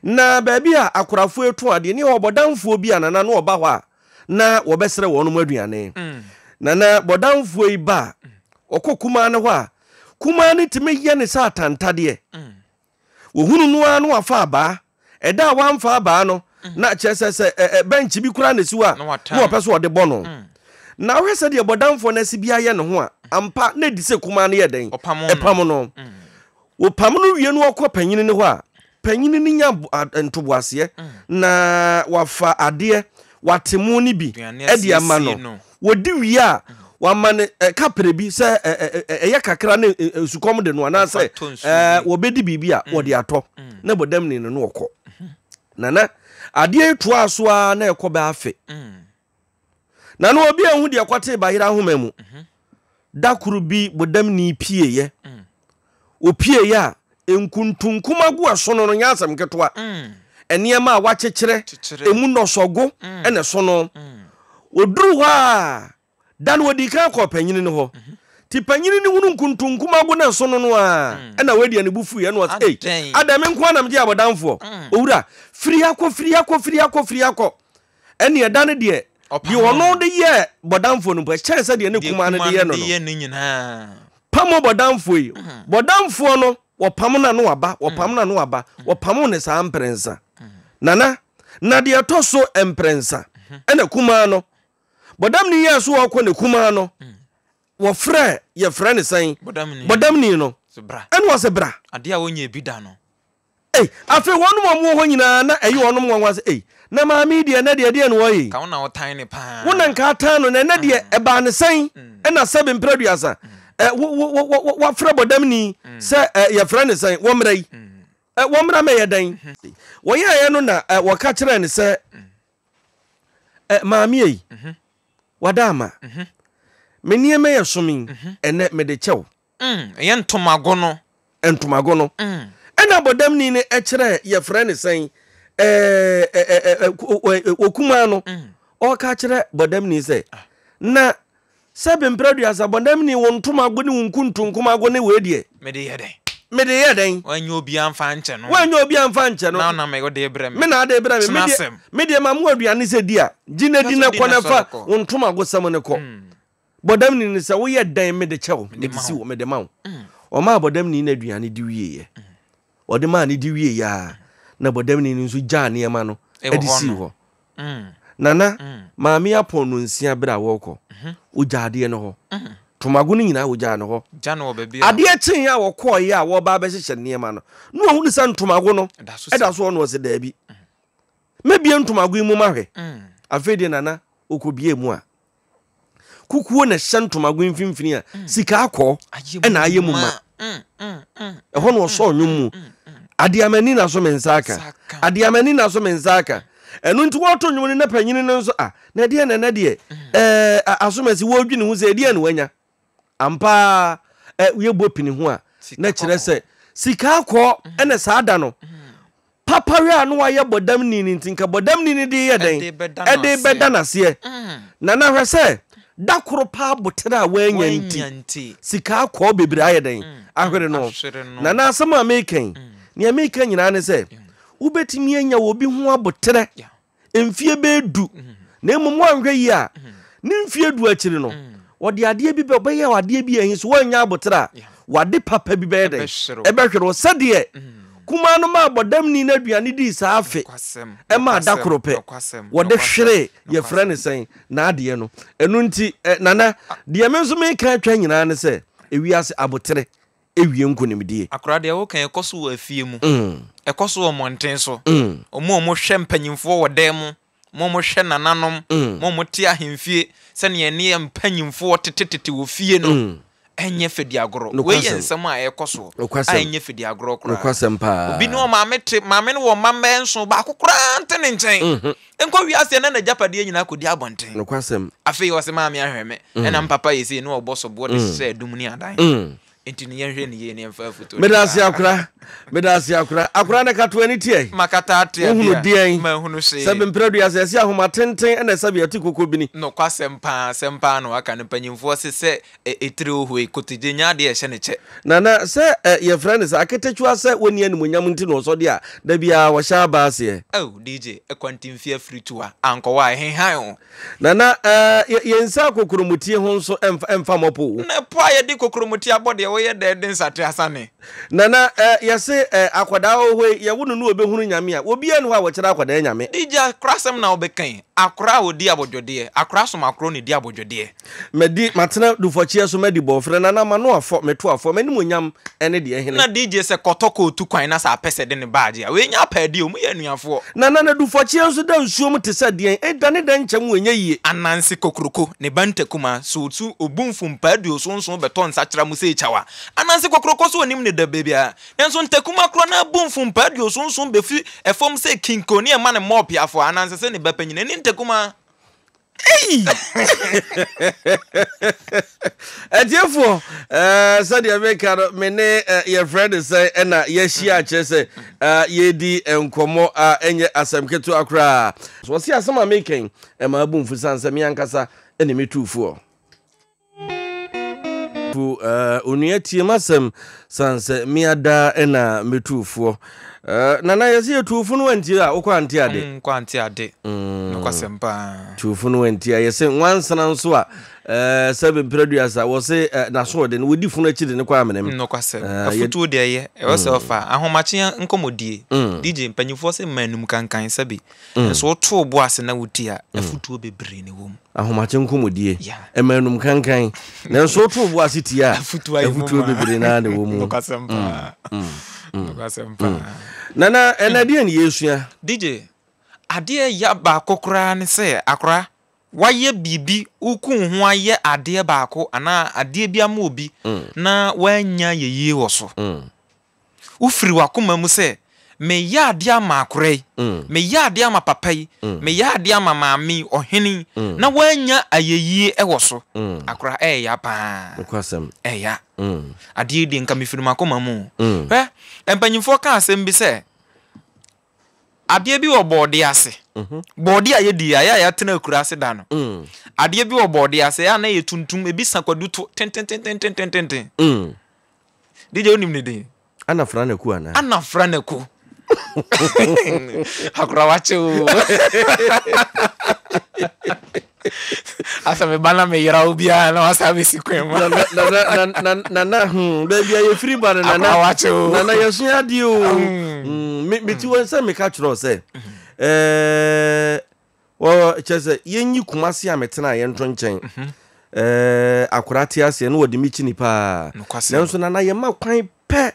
na baabi a akorafoɔ eto adeɛ ne ɔbɔdanfoɔ bi a nana no ɔba hɔ a na wɔbɛsrɛ wɔnom aduane na na bɔdanfoɔ yi ba a ɔkɔ kumaa no hɔ a kumaa no tumi yɛ ne sɛ atantadeɛ Wɔhunu no ara na wafa abaa. Ɛda a wamfa abaa no, na kyerɛ sɛ sɛ ɛ ɛ bɛnkye bi koraa na esi hɔ a, na ɔpɛ sɛ ɔde bɔ no. Na wohwɛ sɛdeɛ bɔdamfoɔ no asi bi ayɛ ne ho a, ampa na ɛdi sɛ kumaa no yɛ dɛn? Ɛpam no. Wɔpam no wie no ɔkɔ panyini no hɔ a, panyini no nya ntoboaseɛ na wafa adeɛ, wate mo no bi de ama no. Wɔdi wie a, wama no kaprɛ bi sɛ ɛyɛ kakra ne sukɔm de no anaasɛ wɔbɛdi biribi a wɔde atɔ na bɔdamni no no ɔkɔ. Nana, adeɛ yi toaa so ara na ɛkɔ bɛ afe. Nana obi anhu deɛ ɛkɔtee bayerɛ ahoma mu. Da koro bi bɔdamni pieeɛ. Ɔpieeɛ a, nkuntunkum agu ɛsono no, nyɛ asɛm ketewa. Nneɛma a wɔakyekyerɛ, ɛmu nnɔsɔgo na ɛsono. Ɔduru hɔ a, da no ɔdii kan kɔɔ panyini no hɔ. Nti panyini no hunu nkuntunkum ago na ɛsono no a, ɛna wei deɛ ne bo fuiɛ, ɛna ɔse, Ei, adɛn me nko ara na megye abɔdamfoɔ? Owura, firi ha kɔ, firi ha kɔ, firi ha kɔ, firi ha kɔ. Ɛnneɛ da no deɛ, deɛ ɔno de yɛɛ bɔdamfoɔ no mpo, ɛkyɛn sɛ deɛ ne kumaa no de yɛ no no. Pamo bɔdamfoɔ yi. Bɔdamfoɔ no, wɔpamo no a na waba, wɔpamo no a na waba, wɔpamo no saa mprɛnsa. Nana, na deɛ ɛtɔ so mprɛnsa, ɛna kumaa no, bɔdamni yɛɛ so ɔrekɔ ne kumaa no, wɔfrɛ, yɛfrɛ no sɛn? Bɔdamni no. Ɛna ɔse bra. Adeɛ a wɔnyɛ bi da no. Ei, afei wɔnom a wɔwɔ hɔ nyinaa na ɛyɛ wɔnom nwanwa sɛ, Ei, na maame yi deɛ, ɛnnɛ deɛ, ɛdeɛn na ɔreyɛ yi? Ka wo na wotan no paa. Wo na nka atan no, na ɛnnɛ deɛ, ɛbaa no sɛn? Ɛna sɛbe mprɛ aduasa, ɛ, wo, wo, wo, wo, woafrɛ bɔdamni sɛ, ɛ, yɛfrɛ no sɛn, wɔmmra yi. Ɛ, wɔmmra mmɛyɛ dɛn? Wɔyɛeɛ no na, ɛ, wɔka kyerɛɛ no sɛ, Ɛ, maame ei, wada ama. Me nneɛma yi ɛso me yi, ɛnnɛ mede kyɛ wo. Mm, ɛyɛ ntomago no. Ntomago no. Mm. Ɛna abɔdamni no kyerɛ yɛfrɛ no sɛn ɛɛ okumaa no. Mm. Ɔka kyerɛ bɔdamni sɛ ah. na sɛ bempere aduasa bɔdamni wo ntomago ne wo nkuntunkumago ne wei deɛ. Mede yɛ dɛn? Mede yɛ dɛn? Wanyɛ obi amfa nkyɛ no. Wanyɛ obi amfa nkyɛ no. Na na me wode brɛ me. Me na ade brɛ me. Me deɛ me deɛ ma mo aduane sɛ di a. Gye na di na kɔ na fa wo ntomago sɛm no kɔ. Mm. Bɔdamni no sɛ, Woyɛ dɛn mede kyɛ wo, mede si wo, mede ma wo. Ɔmaa bɔdamni no aduane di wieeɛ. Ɔde maa no di wieeɛ a, na bɔdamni no nso gyaa nneɛma no de sii hɔ. Nana, maame apɔn no nsia berɛ a wɔrekɔ, ɔgyaa adeɛ no hɔ. Tomago no nyinaa ɔgyaa no hɔ. Adeɛ kyeeɛ a wɔkɔeɛ a wɔreba abɛhyehyɛ nneɛma no, na wɔhunu sɛ ntomago no da so hɔ na ɔse daabi. Mɛbie ntomago yi mu mahwɛ. Afei deɛ Nana, ɔkɔbiee mu a, Kukuo na ɛhyɛ ntomago mfimfini a sika akɔɔ ɛna ayɛ mu ma. Ɛhɔ na ɔsɔɔ nnwom mu. Adeɛ a m'ani na so me nsa aka. Adeɛ a m'ani na so me nsa aka. Ɛno nti wɔreto nnwom no na panyini no nso a na ɛdeɛ na ɛnɛ deɛ ɛɛ asomasi wɔredwene ho sɛ ɛdeɛ na wanya. Ampa ara ɛ yɛbɔ pini ho a na kyerɛ sɛ sika akɔ ɛna saa da no papa wɛ a na wayɛ bɔdamni no nti nka bɔdamni no de yɛ dɛn ɛde bɛda n'aseɛ. Nana hwɛ sɛ Da koro paa botere a wannya nti, sika akɔɔ bebree ayɛ dɛn? Ahwere no. Nana, asɛm a mereka yi, nea mereka nyinaa ne sɛ, wobɛtumi anya obi ho aboterɛ mfie bɛyɛ du, na mmom woanhwɛ yie a, ne mfie du akyiri no, ɔde adeɛ bi bɛ, ɔbɛyɛ wo adeɛ bi a ɛhi so woannya aboterɛ a, w'ade papa bi bɛyɛ dɛn? Ɛbɛhwere wo. Sɛdeɛ kumaa no maa bɔdamni no aduane dii saa afe ɛmaa da koro pɛ, wɔde hweree yɛfrɛ no sɛn, n'adeɛ no. Ɛno nti, eh, Nana, deɛ me nso meka atwa nyinaa ne sɛ, ewiase aboterɛ ewie nkonimdie. Akora deɛ woka yi ɛkɔ so wɔ afie mu, ɛkɔ so wɔ mmɔnten so, wɔn a wɔhwɛ mpanyinfoɔ wɔ dan mu, wɔn a wɔhwɛ nananom, wɔn a wɔte ahemfie, sɛnea ɛne yɛn mpanyinfoɔ tetetete wɔ fie no, ɛnyɛ fɛdiagorɔ. Wei yɛ nsɛm a ɛrekɔ soɔ a ɛnyɛ fɛdiagorɔ koraa. Nokwasɛm paa. Obi ne ɔmaame te, maame no wɔ mma mmɛyɛ nson, baako koraa nte ne nkyɛn. Mhm. Nkɔ wiase na n'agyapadeɛ nyinaa kɔdi abɔnten. Nokwasɛm. Afei ɔse maame ahwɛ me, mm. ɛna mpapa yɛ sei na ɔbɔ soboɔ de mm. hyehyɛ adum ne adan. Mm. Nti no yɛnhwɛ ne yie ne yɛmfa afutuo. Meda ase akora. Meda ase akora. Akora no katoa ne tiɛ. Makata ate adeɛ. Wohunu deɛn? Mahunu hwee. Sɛbe mprɛdua sɛ ɛsi ahoma tenten ɛna ɛsɛbe ɛte koko bini. Nokwasɛm paa, asɛm paa na waka no. Mpanyinfoɔ se sɛ etire ohoe, kotodwe nyɛ adeɛ a ɛhyɛ ne kyɛ. Nana, sɛ ɛ yɛfrɛ no sɛ aketekyua sɛ wɔnni animuonyam nti na ɔsɔ deɛ a, da biara wɔhyɛ aba aseɛ. Oh DJ, ɛkwantimfi afiri tu a, ankɔwɔ a, ɛhenhan o. Nana, eh, yɛ, yɛn nsa kokuromoti ho nso ɛmfa, ɛmfa mmɔ po o. Na ɛpo a yɛde kokuromoti abɔ deɛ, woyɛ dɛn de nsate asane? Nana, eh, yɛse, eh, akwadaa wɔ hɔ yi, yɛwo no na ɔbɛhunu Nyame a, obiara nni hɔ a wɔkyerɛ akwadaa Nyame. DJ, akora asɛm na wobɛka yi, akora a ɔdi abɔdwɔdeɛ, akora som akorɔ na ɛdi abɔdwɔdeɛ. Madi, matena dufɔkyeɛ so madi bɔɔfrɛ, Nana, m'ano afɔ, meto afɔ, m'animuonyam ne deɛ hene. Na DJ sɛ kɔtɔ kootu kwan na sɛ apɛ sɛ de ne baagye a, wei nyɛ apaadie, ɔmo yɛ anuafoɔ. Nana, na dufɔkyeɛ nso da nsuo mu te sɛ deɛn, edane dɛn nkyɛm o, ɛnyɛ yie. Ananse kokroko, ne ba ntakuma, sɛ ɔtu obu mfompa aduoson nson bɛtɔ nsakyera mu sɛ ekyaw a, Ananse kokroko so ɔnim ne da baabiara. Nanso ntakuma korɔ no ara bu mfompa aduoson nson bɛfi fam sɛ kinko ne ɛma no mmɔ ɔpeafoɔ a, Ananse sɛ ne ba panyin, ɛne ntakuma. Ei! Atiefoɔ, eh, sɛdeɛ meka no, me ne eh, yɛfrɛ no sɛ ɛna yɛahyia akyerɛ sɛ eh, yɛredi nkɔmmɔ a ɛnyɛ asɛm ketewa koraa. So wɔse asɛm a meka yi, ɛma abu mfu sane sɛ me ankasa ne me tuufoɔ. Fu eh, onua tie m'asɛm sane sɛ me ada na metu foɔ. Eh, nana yɛsɛ yɛ tuufo no wantie a wokɔ ante ade. Mm, kɔ ante ade. Mm. Nokwasɛm paa. Tuufo no wantie a yɛsɛ nwansena nso a eh, sɛ bemprɛduasa wɔse eh, n'asoɔden wɔdi funu akyi de ne kɔ amenem. Nokwasɛm. Eh, Afotuo deɛ ɛyɛ ɛwɔ sɛ mm. ɔfa ahomakye nkɔmmɔdie. Mm. DJ mpanyinfoɔ sɛ mma anum kankan sɛbi. Mm. Nso wotoo bo ase na wodi a, mm. afutuo bebree na ɛwɔ mu. Ahomakye nkɔmmɔdie, ɛma anum kankan. Nanso wotoo bo ase tie a, afutuo bebree na na ɛwɔ mu. Nokwasɛm paa. Mm. Nokwasɛm paa. Nana, ɛna deɛ ne yɛsua? DJ, adeɛ ya baako koraa ne sɛ, akora, wayɛ biribi, woku wo ho ayɛ adeɛ baako anaa adeɛ bi ama obi na woannya ayɛyie wɔ so. Wofiri w'akoma mu sɛ, Meyɛ adeɛ ama akora yi, meyɛ adeɛ ama papa yi, meyɛ adeɛ ama maame yi, ɔhene yi, na woannya ayɛyie wɔ so. Akora, ɛyɛ paa. Ɛya. Adeɛ yi deɛ nka mefiri m'akoma mu. Hwɛ, mpanyimfoɔ ka asɛm bi sɛ, Adeɛ bi wɔ bɔɔdeɛ ase. Bɔɔdeɛ a yɛdi a, yɛ a yɛatena akura ase da no. Adeɛ bi wɔ bɔɔdeɛ ase, ɛyɛ a na ɛyɛ tuntum, ebi sa kwadu to tentententententen. DJ wonim ne din? Ana Franaku anaa? Ana Franaku. Akora wakye o. Asɛ me ba na meyera wo biara na wasa bɛsi kwan mu. Nana hmm baabi a yɛfiri ba no nana. Akora wakye o. Nana yɛsua adeɛ o. Mm. Meti wɔn sɛ meka kyerɛ wo sɛ ɛɛ wɔ kyerɛ sɛ yɛnyi Kumasi a metena yɛn nto nkyɛn. Ɛɛ akora te aseɛ na wɔde me kyini paa. Nanso nana yɛma kwan pɛ.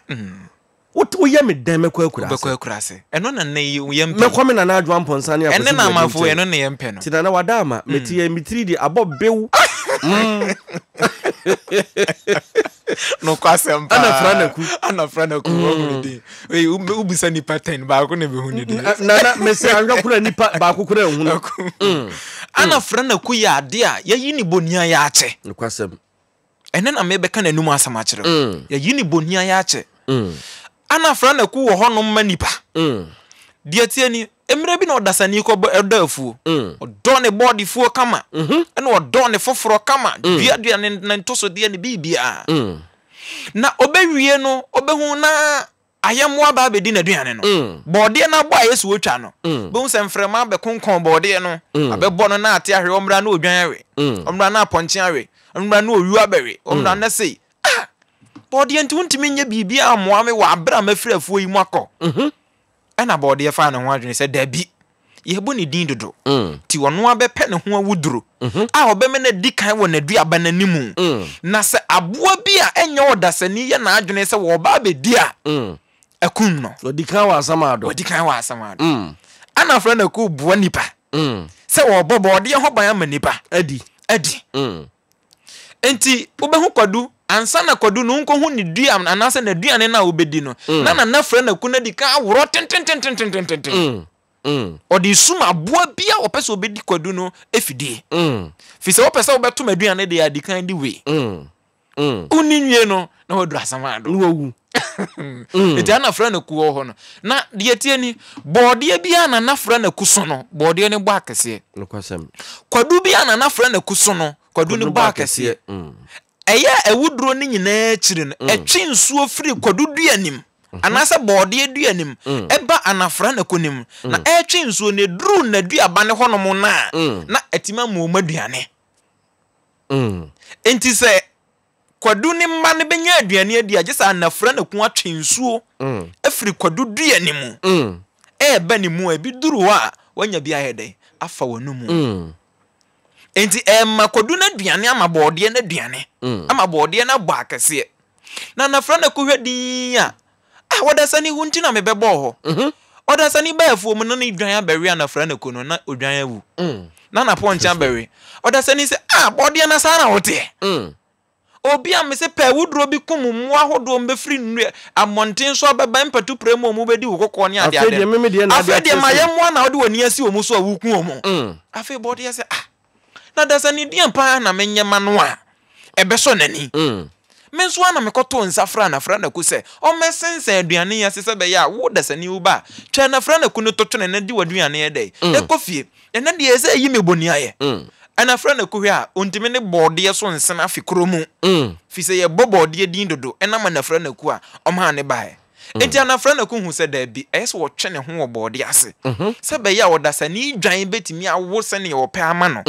Woyɛ me dɛn mɛkɔ akuraase. Wobɛkɔ akuraase. Ɛno na nnɛ yi yɛmpɛ. Mɛkɔ me nana Adwoa Mpɔnsa ne Akwasi Ɛne na amafo ɛno na yɛmpɛ no. Ti nana wada ama. Mete yɛ me tiri de abɔ bew. Mm. Nokwasɛm paa. Ana Franaku. Ana Franaku wɔhu ne din. Wei wobisa nipa 10 baako na ebehu ne din. Nana mese anhwɛ kora nipa baako kora ehu no. Ana Franaku yɛ ade a yɛyi ne bonia yɛ akyɛ. Nokwasɛm. Ɛnɛ na mebɛka n'anum asɛm akyerɛ wo. Yɛyi ne bonia yɛ akyɛ. Ana Franaku wɔ hɔnom ma nipa. Deɛ ɛteɛ ni, mmerɛ bi na ɔdasani kɔbɔ ɛdɔ afuo. Ɔdɔ ne bɔɔdefuo kama, ɛna ɔdɔ ne foforɔ kama, duadua ne ne ntosodeɛ ne biribiara. Na ɔbɛwie no, ɔbɛhu na ayɛmmoa ba abɛdi n'aduane no. Bɔɔdeɛ no abɔ a ɛyɛ sɛ ɔtwa no, bɛhu sɛ mframa abɛkonkɔn bɔɔdeɛ no, abɛbɔ no na ate ahwe, ɔmmra na odwan awe, ɔmmra na apɔnkye awe, ɔmmra na owuo abɛwe, ɔmmra na sei. Ah! Bɔɔdeɛ nti wontumi nyɛ biribiara mmoa me wɔ aberɛ a mafiri afuo yi mu akɔ. Ɛnna bɔɔdeɛ faa ne ho adwene sɛ, Dabi, yɛabɔ ne din dodo, nti ɔno ara bɛpɛ ne ho awuduro a ɔbɛma no adi kan wɔ n'aduaba no anim. Na sɛ aboa bi a ɛnyɛ ɔdasani yɛ n'adwene sɛ wɔreba abɛdi a, akum no. Wadi kan wɔ asamado. Wadi kan wɔ asamado. Ɛnna afei na ɛkɔ bua nnipa sɛ wɔrebɔ bɔɔdeɛ ho ban ama nnipa adi. Adi. Enti wobɛhu kwadu, ansa na kwadu no wonkɔhu ne dua anaasɛ n'aduane no a wobɛdi no, mm. na Nana frɛ no aku no adi kan aworɔ tententententententen. Mm. Mm. Ɔde sum aboa bi a ɔpɛ sɛ ɔbɛdi kwadu no afidie. Mm. Fi sɛ wopɛ sɛ wobɛto m'aduane deɛ adi kan di wei. Mm. Mm. Wonni nwie no na waduru asɛm ado. Na wawu. Nti ana frɛ no ku wɔ hɔ no. Na deɛ tie ni, bɔɔdeɛ bi a nana frɛ no aku so no, bɔɔdeɛ no bɔ akɛseɛ. Nokwasɛm. Kwadu bi a nana frɛ no aku so no, kwadu no bɔ akɛseɛ. Ɛyɛ a awuduro no nyinaa akyiri no, ɛtwe nsuo firi kwadu dua no mu anaasɛ bɔɔdeɛ dua no mu ɛba anafra no aku no mu. Na ɛretwe nsuo no, ɛduru n'aduaba no hɔnom no a, na atumi ama wɔn aduane. Enti sɛ Kwadu ne mma no bɛnya aduane adi a, gye sɛ anafra na ku atwe nsuo afiri kwadu dua no mu ɛreba ne mu a, ebi duru hɔ a, wanya bi ayɛ dɛn? Afa w'anomu. Enti ɛma kwadu no aduane ama bɔɔdeɛ no aduane, ama bɔɔdeɛ no abɔ akɛseɛ. Na anafra na ku hwɛ dinn a, Ah, ɔdasani, wo nti na mebɛbɔɔ hɔ. Mhm. Ɔdasani baa afuom no na ne dwan abɛwe anafra na ku no, na odwan awu. Mm. Na n'apɔnkye abɛwe. Ɔdasani sɛ, ah, bɔdeɛ na saa na woteɛ. Mm. Obi a mese pɛ awuduro bi kum mmoa ahodoɔ mbɛfiri nnua abɔnten so abɛba mpatupire mu a wɔbɛdi wo kɔkɔɔ ne adeade no. Afei deɛ ma yɛ mmoa na wode w'ani asi wɔn so a woku wɔn. Mm. Afei bɔdeɛ sɛ, ah, Na dasani deɛn paa na menyɛ ma no a ɛbɛsɔ n'ani? Me nso ara na mekɔtoo nsa frɛɛ Anafranaku sɛ ɔmmɛsensɛn aduane yi ase sɛ ɛbɛyɛ a wo dasani wo ba a, twa Anafranaku no to twene na di w'aduane yɛ dɛn? Kɔ fie. Ɛnnɛ deɛ ɛyɛ sɛ ayi me boniayɛ. Anafranaku hwɛ a, ɔntumi ne bɔɔdeɛ so nsene afe korɔ mu, firi sɛ yɛbɔ bɔɔdeɛ din dodo ɛnam Anafranaku a ɔmaa no baeɛ. Enti Anafranaku hu sɛ dabi, ɛyɛ sɛ ɔtwe ne ho wɔ bɔɔde ase, sɛ ɛbɛyɛ a ɔdasani dwan betumi awo sɛnea ɔpɛ ama no.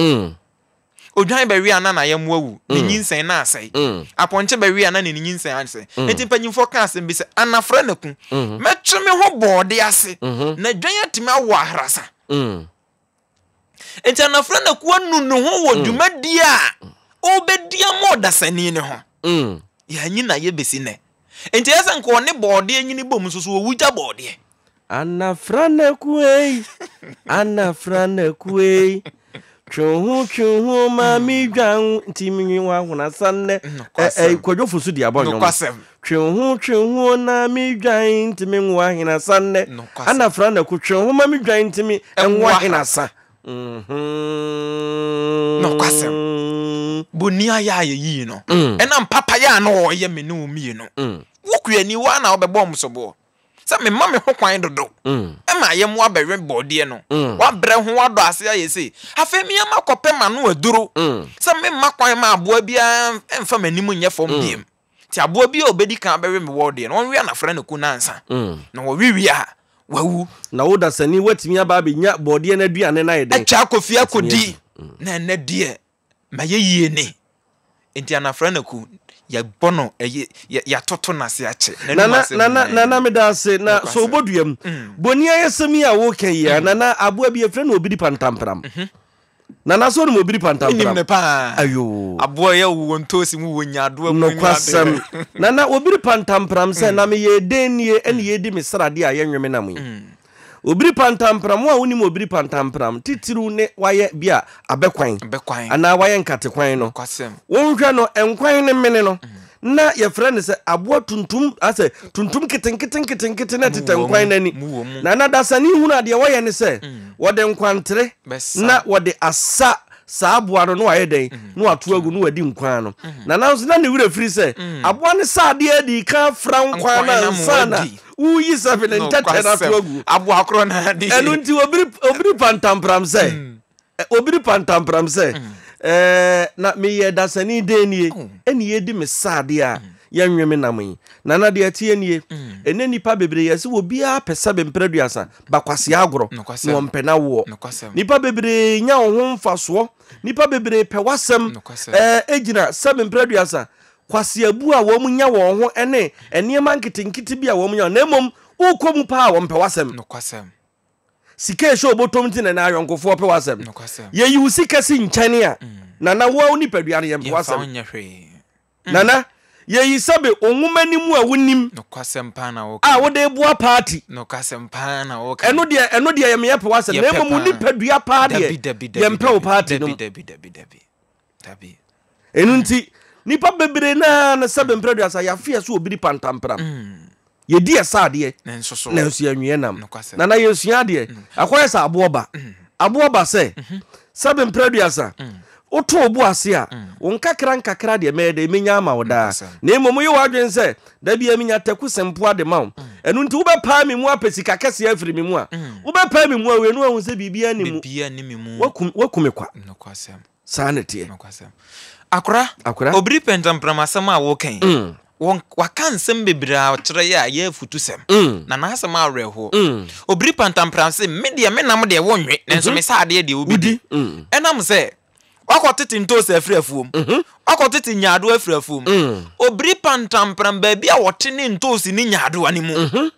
Odwan bɛwe a na n'ayɛmmoa awu, ne nyinsɛn na asɛe. Apɔnkye bɛwe a na ne nyinsɛn asɛe. Enti mpanyimfoɔ ka asɛm bi sɛ, Anafranaku, mɛtwe me ho bɔɔde ase, na dwan atumi awo ahrasa. Enti Anafranaku anu ne ho wɔ dwumadi a ɔrebɛdi ama ɔdasani no ho. Yɛanyi no ayɛ bɛsi nnɛ. Enti ɛyɛ sɛ nka ɔne bɔɔdeɛ nyini bom nso so ɔwu gya bɔɔdeɛ. Anafranaku ei, Anafranaku ei, twe wo ho twe wo ho ma me dwan nti menwe w'ahona sa nnɛ. Nokwasɛm. Kwadwo Fosu de abɔ nnwom. Nokwasɛm. Twe wo ho twe wo ho na me dwan nti me nwo ahena sa nnɛ. Nokwasɛm. Anafranaku twe wo ho ma me dwan nti me nwo ahena sa. Nokwasɛm, boni ayɛ a yɛyii no, ɛnam papayɛ a na ɔreyɛ me ne wo mmienu. Wo kuani, wo ara na wobɛbɔɔ me soboɔ sɛ mema me ho kwan dodo ma ayɛmmoa bɛwe bɔɔdeɛ no. Woabrɛ ho adɔ ase ayɛ sei. Afei me ara makɔpɛ m'ano aduro sɛ memma kwan ma aboa biara mfa m'anim nyɛ fam bio. Nti aboa bi a ɔbɛdi kan abɛwe me wɔ deɛ no, ɔnwe anafra ne ku no ansa. Na wɔwe wie a, wawu. Na wo dasani, woatumi aba abɛnya bɔɔdeɛ no aduane no ayɛ dɛn? Atwa akɔ fie Atumi akɔdi. adi. Na ɛnnɛ deɛ, mayɛ yie ni. Nti anafra ne ku, yɛbɔ no, ɛyɛ, yɛ, yɛatoto no ase akyɛ. N'anom Nana, asɛm Nana, nyinaa Nana nie. meda ase. Na sɛ Nokwasɛm. ɔbɔ dua mu. Boni ayɛsɛm yi a woreka yi a, Nana, aboa bi yɛfrɛ no obiri pantampram. Nana sɛ wonim obiri pantampram? Menim no paa. Ayoo. Aboa yɛ wowɔ ntoosi mu wɔ nyaadoa mu ne Nokwasɛm. adeɛ. Nana obiri pantampram sɛ na meyɛ dɛn nie ɛne yɛredi me sradeɛ a yɛnwe me nam yi. Obiri pantampram, wo a wonim obiri pantampram, titiriw ne wayɛ bi a abɛkwan Abɛkwan. anaa wayɛ nkatekwan no. Nokwasɛm. Wonhwɛ no, nkwan no mene no. Na yɛfrɛ no sɛ aboa tuntum, asɛ tuntum nketenkete nketenkete na ɛtetɛ nkwan no ani. Na na dasani hunu a deɛ wɔyɛ ne sɛ wɔde nkwantere na wɔde asa saa aboa no na wayɛ dɛn na wato agu na wadi nkwan no. Na nanso na ne werɛ firi sɛ aboa no sa adeɛ adi kan afra nkwan no ansa na woyi sɛbe ne ntɛtɛ no ato agu. Ɛno nti obiri pantampram sɛ Obi repantampram sɛ, Ɛɛ, na meyɛ dasani dɛn nie? Ɛne yɛredi me sradeɛ a yɛnwe me nam yi. Nana, deɛ ɛteɛ nie, ɛnnɛ nnipa bebree yɛ sɛ obiara pɛ sɛbe mprɛ aduasa, ba kwasea agorɔ, na wɔmpɛ n'awoɔ. Nnipa bebree nya wo ho mfasoɔ, nnipa bebree pɛ w'asɛm, ɛɛ, gyina sɛbe mprɛ aduasa, kwaseabu a wɔnya wɔn ho ne nneɛma nketenkete bi a wɔnya, na mmom wokɔ mu paa a wɔmpɛ w'asɛm. Sika a ɛhyɛ obotom nti na ɛnɛ ayɔnkofoɔ pɛ w'asɛm. Yɛyi wo sika si nkyɛn a, Nana, wo ara wo nipadua no, yɛmpɛ w'asɛm. Nana, yɛyi sɛbe wo nwoma no mu a wonim a wode boa party. Ɛno deɛ, ɛno deɛ yɛmeyɛ pɛ w'asɛm. Na mmom wo nipadua paa deɛ, yɛmpɛ wo party no mu. Ɛno nti, nnipa bebree no ara no sɛbe mprɛ aduasa, yɛafe yɛ so wɔ biri pantampram. Yɛdi ɛsa adeɛ, nanso yɛnweɛ nam. Nana yɛsua adeɛ, akɔyɛ sɛ aboɔ ba. Aboɔ ba sɛ, sɛbe mprɛ aduasa, woto wo bo ase a, wo nkakra nkakra deɛ mɛyɛ dɛ, mɛnya ama wo daa. Na mmom woyɛ w'adwene sɛ, da biara menya taku sempoa de ma wo. Ɛno nti wobɛpae me mu apɛ sika kɛseɛ afiri me mu a, wobɛpae me mu awie no woahu sɛ biribiara nni mu. Woaku me kwa. Saa na ɛteɛ. Nokwasɛm. Akora, Akora. Obiri pɛntɛmprɛm asɛm a woka yi, wɔn, waka nsɛm bebree a ɔkyerɛ yɛ a ɛyɛ afutusɛm, na n'asɛm awerɛhoɔ. Obiri pɛntɛmprɛm se, Me deɛ, me nam deɛ wonwe, nanso me sradeɛ deɛ wobɛdi. Ɛnam sɛ woakɔtete ntoosi afiri afuom, woakɔtete nyaadoa afiri afuom. Obiri pɛntɛmprɛm baabi a wɔte ne ntoosi ne nyaadoa no mu.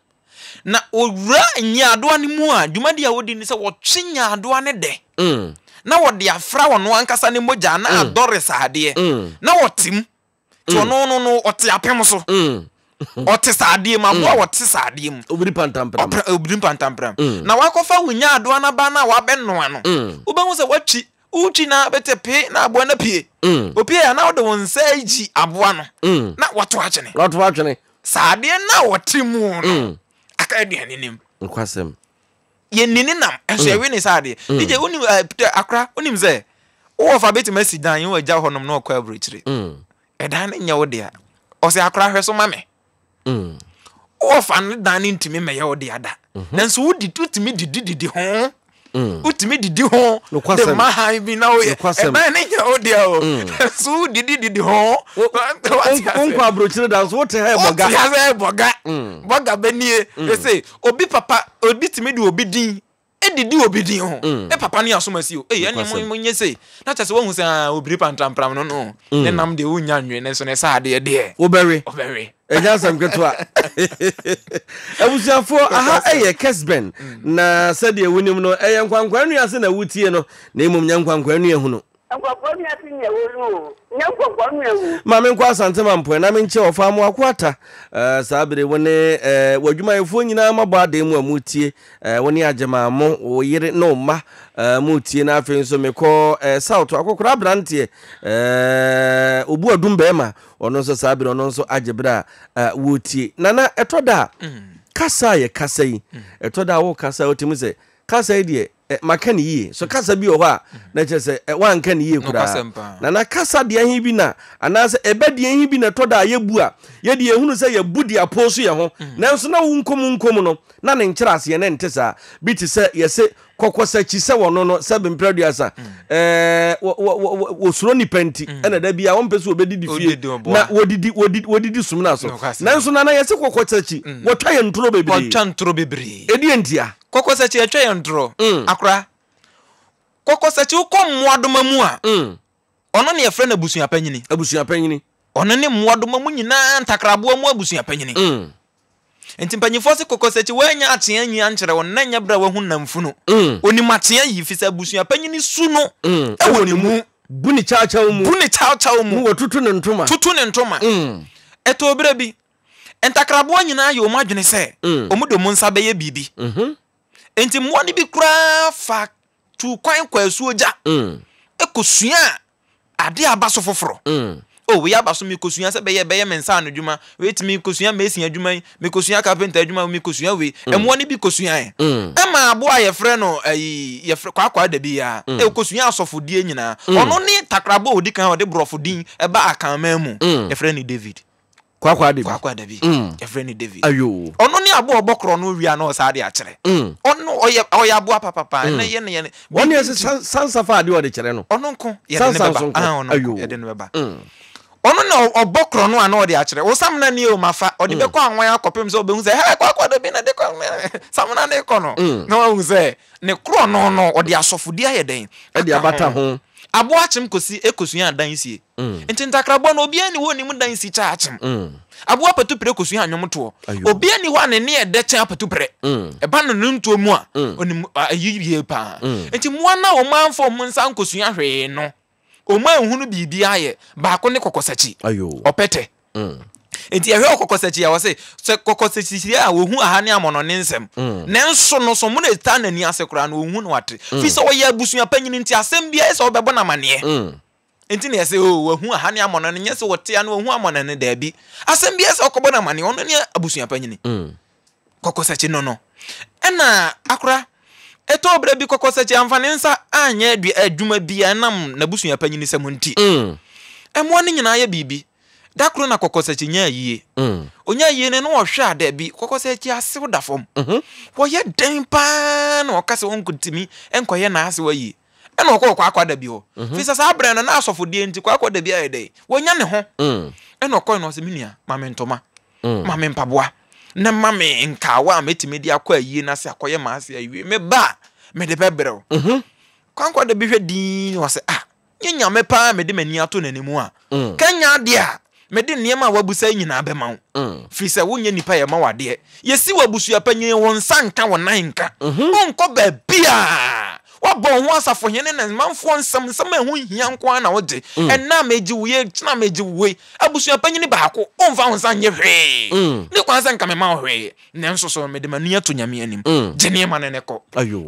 Na wɔwura nyaadoa no mu a, dwumadi a wɔdi ne sɛ wɔtwe nyaadoa no dɛ na wɔde afra ɔno ankasa ne mogya na adɔre saadeɛ na wɔte mu. Nti ɔno no no ɔte apem so. Ɔte saadeɛ mu, aboa a ɔte saadeɛ mu. Obiri pantampram. Ɔpra, obiri pantampram. Na wakɔfa wo nyaadoa no aba no a wabɛnoa no, wobɛhu sɛ watwi, wotwi na bɛte pee na aboa no apue. Opue a na wode wo nsa ayi aboa no na wato atwene. Wato atwene. Saa adeɛ no a ɔte mu no mm. aka aduane nim. Nokwasɛm. Yɛnni ne nam nso mm. yɛwe ne saa adeɛ. Mm. DJ wonim uh, akora wonim sɛ wowɔ fa bɛtumi asi dan yi wɔ agya hɔnom na ɔkɔ aburokyire. Ɛdan no nyɛ wo dea. Ɔsɛ akora hwɛ so ma me. Wowɔ fa no dan no ntumi mmɛyɛ wo dea da. Mm-hmm. Nanso wodi wotumi didi didi ho. Mm. Wotumi didi ho de ma han bi na woyɛ ɛdan ne nyɛ wo deɛ o mm. so wodidi didi ho. Wonkɔ aburokyire da nso wote ha ɛbɔga. Wote ha sɛ ɛbɔga. Mm. Bɔga bɛnie. Ɛsɛ obi papa obi tumi de obi din edidi obi din ho. Ne papa ne asom asi o. Ei ɛne mo mo nyɛ sei. Na kyerɛ sɛ woahu sɛ ah obiri pantrampram no no. Ne nam deɛ wonnya nwe ne nso ne saa adeɛ deɛ. Wobɛwe. Wobɛwe. Ɛnyɛ asɛm ketewa. Abusuafoɔ, aha ɛyɛ Kesben, na sɛdeɛ wonim no, ɛyɛ nkwankwa nnua ase na wotie no, na mmom nyɛ nkwankwa nnua hunu. Nkwankwa nnua ase nyɛ hunu o, nyɛ nkwankwa nnua hunu. Ma menkɔ Asante Mampɔn na menkyɛ Ɔfa Amoako Atta. Eh, saa bere wo ne eh, w'adwumayɛfoɔ nyinaa mabɔ adan mu a moretie. Eh, wo ne Agyemaamo, wo yere ne wo mma eh, moretie. Na afei nso mekɔ eh, South akɔkora aberanteɛ eh, Obu Adum bɛrima Ɔno nso saa bere ɔno nso agye bere a wɔretie. Nana, ɛtɔ da a, kasa a yɛkasa yi, ɛtɔ da a wokasa a wotumi sɛ, kasa yi deɛ, maka no yie. So kasa bi wɔ hɔ a, na kyerɛ sɛ woanka no yie koraa. Nana, kasa deɛ he bi na, anaasɛ ɛbɛ deɛ he bi na ɛtɔ da a yɛbu a, yɛde yɛhunu sɛ yɛbu de apoo so yɛ ho. Nanso na wo nkomu nkomu no, na ne nkyerɛaseɛ no nte saa. Bi te sɛ yɛse kɔkɔsakyi sɛ wɔno no sɛ mprɛ aduasa ɛɛ wɔ wɔ wɔ wɔsuro nipa nti mm. ɛna da bi a wɔmpɛ sɛ wɔbɛdidi fie na wɔdidi wɔdidi wɔdidi sum na so nanso nana yɛse kɔkɔsakyi mm. wɔtwa yɛn ntoro bebree wɔtwa ntoro bebree ɛdeɛ ntia kɔkɔsakyi ɛtwa yɛn ntoro mm. akora kɔkɔsakyi wokɔ mmoadoma mu a Ɔno na yɛfrɛ no abusuapanyini. Abusuapanyini. Ɔno ne mmoadoma mu nyinaa ntakraboa mu abusuapanyini. Nti mpanyinfoɔ se kɔkɔsakyi woannya akyea nyi ankyerɛ wo na nyɛ berɛ a wahu namfunu. Onim akyea yi fisɛ abusuapanyini su no wɔ ne mu. Bu ne kyawkyaw mu. Bu ne kyawkyaw mu. Wɔtutu ne ntoma. Tutu ne ntoma. Ɛtɔɔ berɛ bi, ntakraboa nyinaa yɛ wɔn adwene sɛ wɔn de wɔn nsa bɛyɛ biribi. Enti mmoa no bi koraa fa tuu kwan kɔɔ asuogya kɔsuaa adeɛ a aba so foforɔ. Oh, wei aba so, mekosua sɛ bɛyɛ bɛyɛ me nsa ano adwuma, wei tumi kosua mason adwuma yi, mekosua carpenter adwuma, mekosua wei. Mm. Mmoa no bi kosuae. Mm. Ɛma aboa a yɛfrɛ no ayi yɛfrɛ kwakwaa da bi ya. Mm. Ɛkosua asɔfodie nyinaa. Mm. Ɔno ne takrabo a ɔdi kan a ɔde borɔfo din ɛba akanman mu. Mm. Yɛfrɛ no David. Kwakwa Dabi. Kwakwa Dabi. Mm. Yɛfrɛ no David. Ayo. Ɔno ne aboa ɔbɔ korɔ no wia na ɔsaa de akyerɛ. Mm. Ɔno ɔyɛ ɔyɛ aboa papapa. Mm. Ɛnna yɛ ne yɛ ne. Wɔn yɛ sɛ sansa fa adeɛ ɔde kyerɛ no. Ɔno nko yɛde ne bɛba. Ah, ɔno nko yɛde ne bɛba. Mm. Ɔno na ɔbɔ korɔ no a na ɔde akyerɛ. Wo samina nie o mafa. Ɔde mm. bɛkɔ anwan akɔpem sɛ ɔbɛhu sɛ hɛ Kwakwa Dabi na de kɔ samina ne kɔ no. Mm. Na wahu sɛ ne korɔ no no ɔde asɔfodi ayɛ dɛn. Ɛde abata ho. Aboa akyem kɔsi ekosua adan sie. Nti ntakraboa no obiara nni hɔ a onim dan si kyɛ akyem. Aboa patuprɛ kosua nnwomtoɔ. Obiara nni hɔ a ne nne yɛ dɛ kyɛn apatuprɛ. Ɛba no nnwontoɔ mu a, onim ayi yie paa. Nti mmoa no a wɔamfa wɔn nsa ankosua hwee no, wɔanhunu biribiara yɛ. Baako ne kɔkɔsakyi, ɔpɛtɛ. Nti yɛhwɛ ɔkɔkɔsakyi a, wɔse sɛ kɔkɔsakyi a wɔhu aha ne amɔnɔne nsɛm. Nanso no, so mono ɛtaa n'ani ase koraa no, wɔnhu no ate. Firi sɛ ɔyɛ abusua panyini nti asɛm biara yɛ sɛ wɔbɛbɔ no amaneɛ. Enti na yɛse, Oh, wahu aha ne amɔnɔ no, nyɛ sɛ ɔte ano wahu amɔnɔ no, daabi. Asɛm biara sɛ ɔkɔbɔ no amaneɛ, ɔno ne abusua panyini. Kɔkɔsakyi no no. Ɛna akora, ɛtɔɔ berɛ bi kɔkɔsakyi amfa ne nsa anyɛ adwuma biara ɛnam n'abusua panyini sɛm nti. Mmoa no nyinaa yɛ biribi. Da koro na kɔkɔsakyi nyaa yie. Ɔnyaa yie no na ɔhwɛ a daabi, kɔkɔsakyi asew da fam. Wɔyɛ dɛn paa na ɔka sɛ ɔnkɔtumi nkɔyɛ n'asew ayie. Ɛna ɔkɔɔ kwaakwaadabi hɔ. Mhm. Firi sɛ saa berɛ no na asɔfodeɛ nti kwaakwaadabi ayɛ dɛn? Wanya ne ho. Mm. Ɛna ɔkɔe no ɔsɛ me nua ma me ntoma, mm. ma me mpaboa, na ma me nkaawa a mɛtumi de akɔ ayie no ase akɔyɛ m'ase awie. Me ba a mede bɛbrɛ wo. Mhm. Kwaakwaadabi hwɛ dinn ɔsɛ ah Nyɛ Nyame paa a mede m'ani ato n'anim a, ka nyɛ adeɛ a mede nneɛma a woabusa yi nyinaa bɛma wo, firi sɛ wonyɛ nipa a yɛma wo adeɛ. Yɛsi wo abusua panyin, wo nsa nka, wo nan nka. Wonkɔ baabiara. Woabɔ wo ho asafohene ne manfoɔ nsɛm, nsɛm a ɛho nhia nko ara na wogye. Ɛnnɛ a megye wo yei, kyena a megye wo wei. Abusua panyin baako, womfa wo nsa nyɛ hwee. Nni kwan sɛ nka mema wo hwee. Nanso so mede m'ani ato Nyame anim? Gye nneɛma no ne kɔ.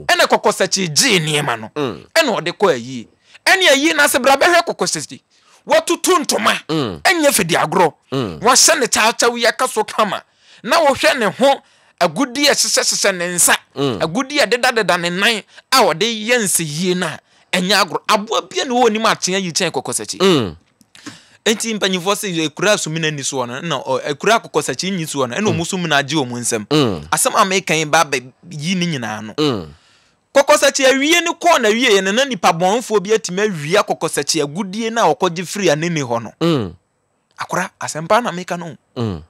Ɛna kɔkɔsakyi gyee nneɛma no, ɛna ɔde kɔ ayie. Ɛne ayie no ase bra bɛhwɛ kɔkɔsakyi. Watutu ntoma, ɛnyɛ fɛdi agorɔ. Wahyɛ ne kyawkyaw yi aka so kama. Na wohwɛ ne ho agudie a ɛhyehyɛhyehyɛ ne nsa, agudie a ɛdedadeda ne nan a ɔde yɛ nsɛyie no a, ɛnyɛ agorɔ. Aboa bia ne hɔ onim akyea yi kyɛn kɔkɔsakyi. Enti mpanyinfoɔ se ekura a sumina nni soɔ no na ekura akokɔsakyi nni soɔ no ɛna wɔn sumina agye wɔn nsam. Mm. Asɛm a meka yi ba bɛ yi ne nyinaa no. Mm. Kɔkɔsakyi awie no kɔɔ na wie no na nipa bɔnfoɔ bi atumi awia kɔkɔsakyi agudie no a ɔkɔgye firi anene hɔ no. Mm. Akora asɛmpa na meka no. Mm.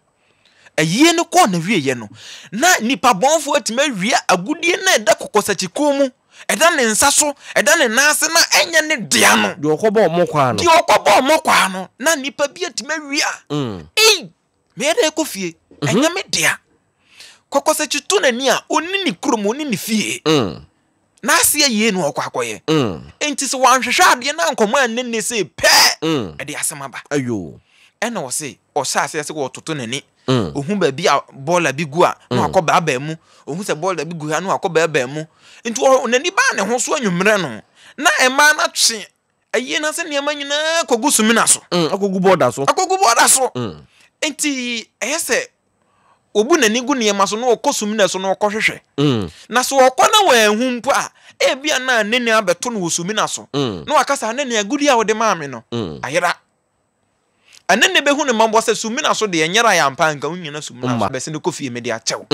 Ayie no kɔɔ n'awieeɛ no, na nnipa bɔnefoɔ atumi awia agudeɛ no a ɛda kɔkɔsakyi kɔn mu, ɛda ne nsa so, ɛda ne nan ase na ɛnyɛ ne dea no. Deɛ ɔkɔbɔɔ mmɔkwaa no. Deɛ ɔkɔbɔɔ mmɔkwaa no, na nnipa bi atumi awia. Mm. Ei, meyɛ dɛ kɔ fie, mhm. ɛnyɛ me dea. Kɔkɔsakyi to n'ani a, ɔnni ne kurom, ɔnni ne fie. Mm. N'ase ayie na ɔkɔ akɔyɛ. Mm. Enti sɛ wanhwehwɛ adeɛ na ankɔmɔ anne ne se pɛ, mm. ɛde asɛm aba. Ayo. Ɛna ɔse ɔhyɛ aseɛ sɛ wɔtoto n'ani. Mm. Ohu baabi a bɔɔla bi gu a na mm. wakɔ baabaa mu. Ohu sɛ bɔɔla bi gu ha na wakɔ baabaa mu. Nti n'ani baa ne ho so anwummerɛ no na mmaa no atwe ayie no ase nneɛma nyinaa kɔgu sumina so. Mm, akɔgu bɔɔda so. Akɔgu bɔɔda so. Mm. Nti ɛyɛ sɛ obu n'ani gu nneɛma so na ɔkɔ sumina so na ɔkɔhwehwɛ. Mm. Na sɛ ɔkɔ na wanhu mpo a, ebia na anene abɛto no wɔ sumina so. Mm. Na waka sɛ anene agudi a wode maa me no, mm. ayera. Anene bɛhu ne mmɔbɔ sɛ sumina so deɛ nyera yɛ ampa nka wonyina sumina so bɛsɛ no kɔ fie mede akyɛw.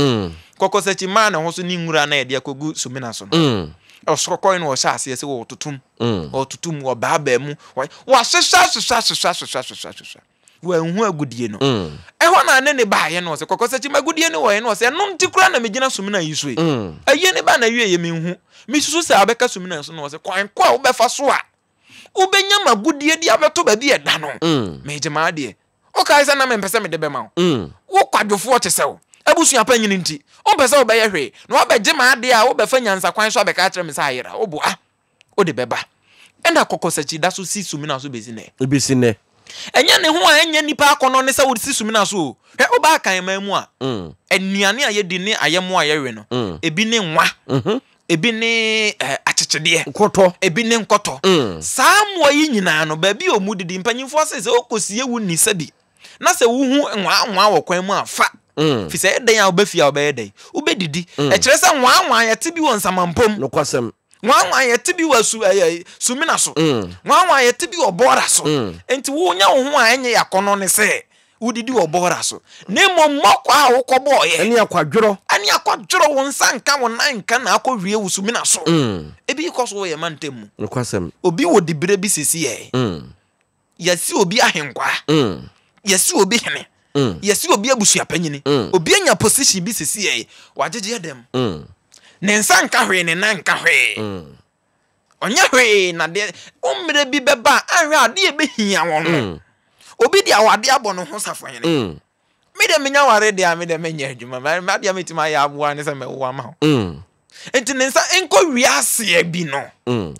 Kɔkɔ sɛ kyi maa ne ho so ne nwura na yɛde akɔgu sumina so no. Ɔsɔkɔe no ɔhyɛ aseɛ sɛ wɔtotom, wɔtotom, wɔbaabaa mu, wɔahyehyɛ ahyehyɛ ahyehyɛ ahyehyɛ ahyehyɛ ahyehyɛ. Wanhu agudie no. Ɛhɔ na ne ne baeɛ no ɔsɛ kɔkɔ sɛ kyima agudie no wɔyɛ no ɔsɛ ɛno nti koraa na megyina sumina yi so yi. Ayie ne ba na wie yɛ menhu. Mesusu sɛ abɛka sumina so no ɔsɛ kwan ko a wobɛfa so a wobɛnya m'agudie de abɛto baabi a ɛda no. Megye m'adeɛ. Wokae sɛ na mempɛ sɛ mede bɛma wo. Wo kwadwofoɔ te sɛ wo. Abusua panyin nti, wompɛ sɛ wobɛyɛ hwee na woabɛgye m'adeɛ a wobɛfa nyansakwan so abɛka akyerɛ me sɛ ayera. Woboa. Wode bɛba. Ɛna kɔkɔsakyi da so si sumina so besi nnɛ. Ebesi nnɛ. Ɛnyɛ ne ho a ɛnyɛ nnipa akɔnnɔ ne sɛ wode si sumina so o. Hwɛ, woba Akan man mu a, nnuane a yɛdi ne ayɛmmoa a yɛwe no, ebi ne nwa. Ebi ne eh, akyekyedeɛ. Nkɔtɔ. Ebi ne nkɔtɔ. Saa mmoa yi nyinaa no, baabi a wɔdidi, mpanyimfoɔ se sɛ wokɔsie wo nni sɛbi, na sɛ wohu nwaanwaa wɔ kwan mu a, fa. Firi sɛ ɛyɛ dɛn a woba fie a wobɛyɛ dɛn? Wobɛdidi. Ɛkyerɛ sɛ nwaanwaa yɛte bi wɔ nsamampɔ mu. Nokwasɛm. Nwaanwaa yɛte bi wɔ asu ɛyɛ sumina so. Nwaanwaa yɛte bi wɔ bɔɔra so. Nti wonya wo ho a ɛnyɛ yɛ akɔnnɔ ne sɛ wodidi wɔ bɔɔra so, na mmom mmɔkɔ a wokɔbɔeɛ. Ɛne akwadworɔ. Ɛne akwadworɔ, wo nsa nka, wo nan nka na akɔwie wo sumina so. Ebi rekɔ so wɔ yɛn mantam mu. Nokwasɛm. Obi wɔ diberɛ bi seesei. Yɛasi obi ahenkwaa. Yɛasi obi hene. Yɛasi obi abusuapanyini. Obi anya position bi seesei, wagyegye dɛm. Ne nsa nka hwee, ne nan nka hwee. Ɔnyɛ hwee na deɛ wo mmerɛ bi bɛba a anhwɛ a adeɛ bɛhia wɔn no. Obi de awadeɛ abɔ ne ho safohene. Me deɛ menya ware deɛ a me deɛ menyɛ adwuma. M'adeɛ a mɛtumi ayɛ aboa ne sɛ mɛwo ama wo. Nti ne nsa nkɔ wie aseɛ bi no,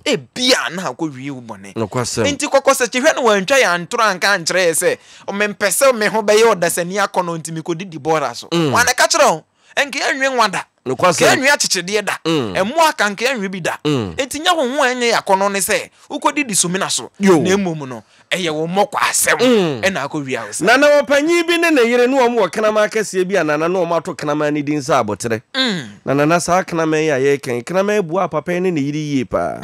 ebia na akɔ wie wo bɔne. Nti kɔkɔsɛkyehwɛ no wantwa yɛn antoro anka ankyerɛ yɛ sɛ mempɛ sɛ me ho bɛyɛ ɔdasani akɔnnɔ nti mekɔdidi bɔɔla so. Hwan na ɛka kyerɛ wo? Nka yɛnwe nwa da. Nokwasɛm. Nka yɛnwe akyekyedeɛ da. Mmoa ka nka yɛnwe bi da. Enti nyɛ wo ho a ɛnyɛ yɛ akɔnnɔ ne sɛ wokɔdidi sumina so, na mmom no, ɛyɛ wo mmɔkwaasɛm na akɔwia wo saa. Nana ɔpanyin bi ne ne yere ne wɔn wɔ kraman kɛseɛ bi a Nana ne wɔn ato kraman no din sɛ Aboterɛ. Na Nana saa kraman yi a yɛreka yi, kraman yi boaa papa yi ne ne yere yie paa.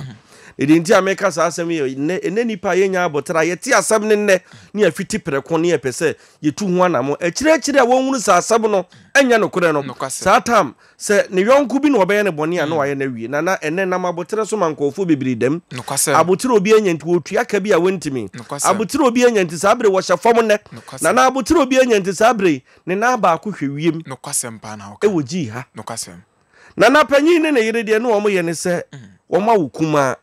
Na deɛ nti a meka saa asɛm yi yɛ nnɛ, ɛnnɛ nnipa a yɛnnya aboterɛ a yɛte asɛm no nnɛ ne yɛafiti prɛko ne yɛpɛ sɛ yɛtu ho anamɔ. Akyire akyire a wɔhunu sɛ asɛm no nyɛ nokorɛ no, saa tam, sɛ ne yɔnko bi na ɔbɛyɛ no bɔne a, na wayɛ no awie. Nana, ɛnnɛ nam aboterɛ so ma nkurɔfoɔ bebree dam. Aboterɛ a obi anya nti, wɔtua ka bi a wɔntumi. Aboterɛ a obi anya nti, saa berɛ yi, wɔhyɛ fam nnɛ. Nana, aboterɛ a obi anya nti, saa berɛ yi, ne nan baako hwɛ wiem wɔ gyii ha. Nana panyin ne ne yere deɛ ne wɔn yɛ ne sɛ wɔn awo kumaa.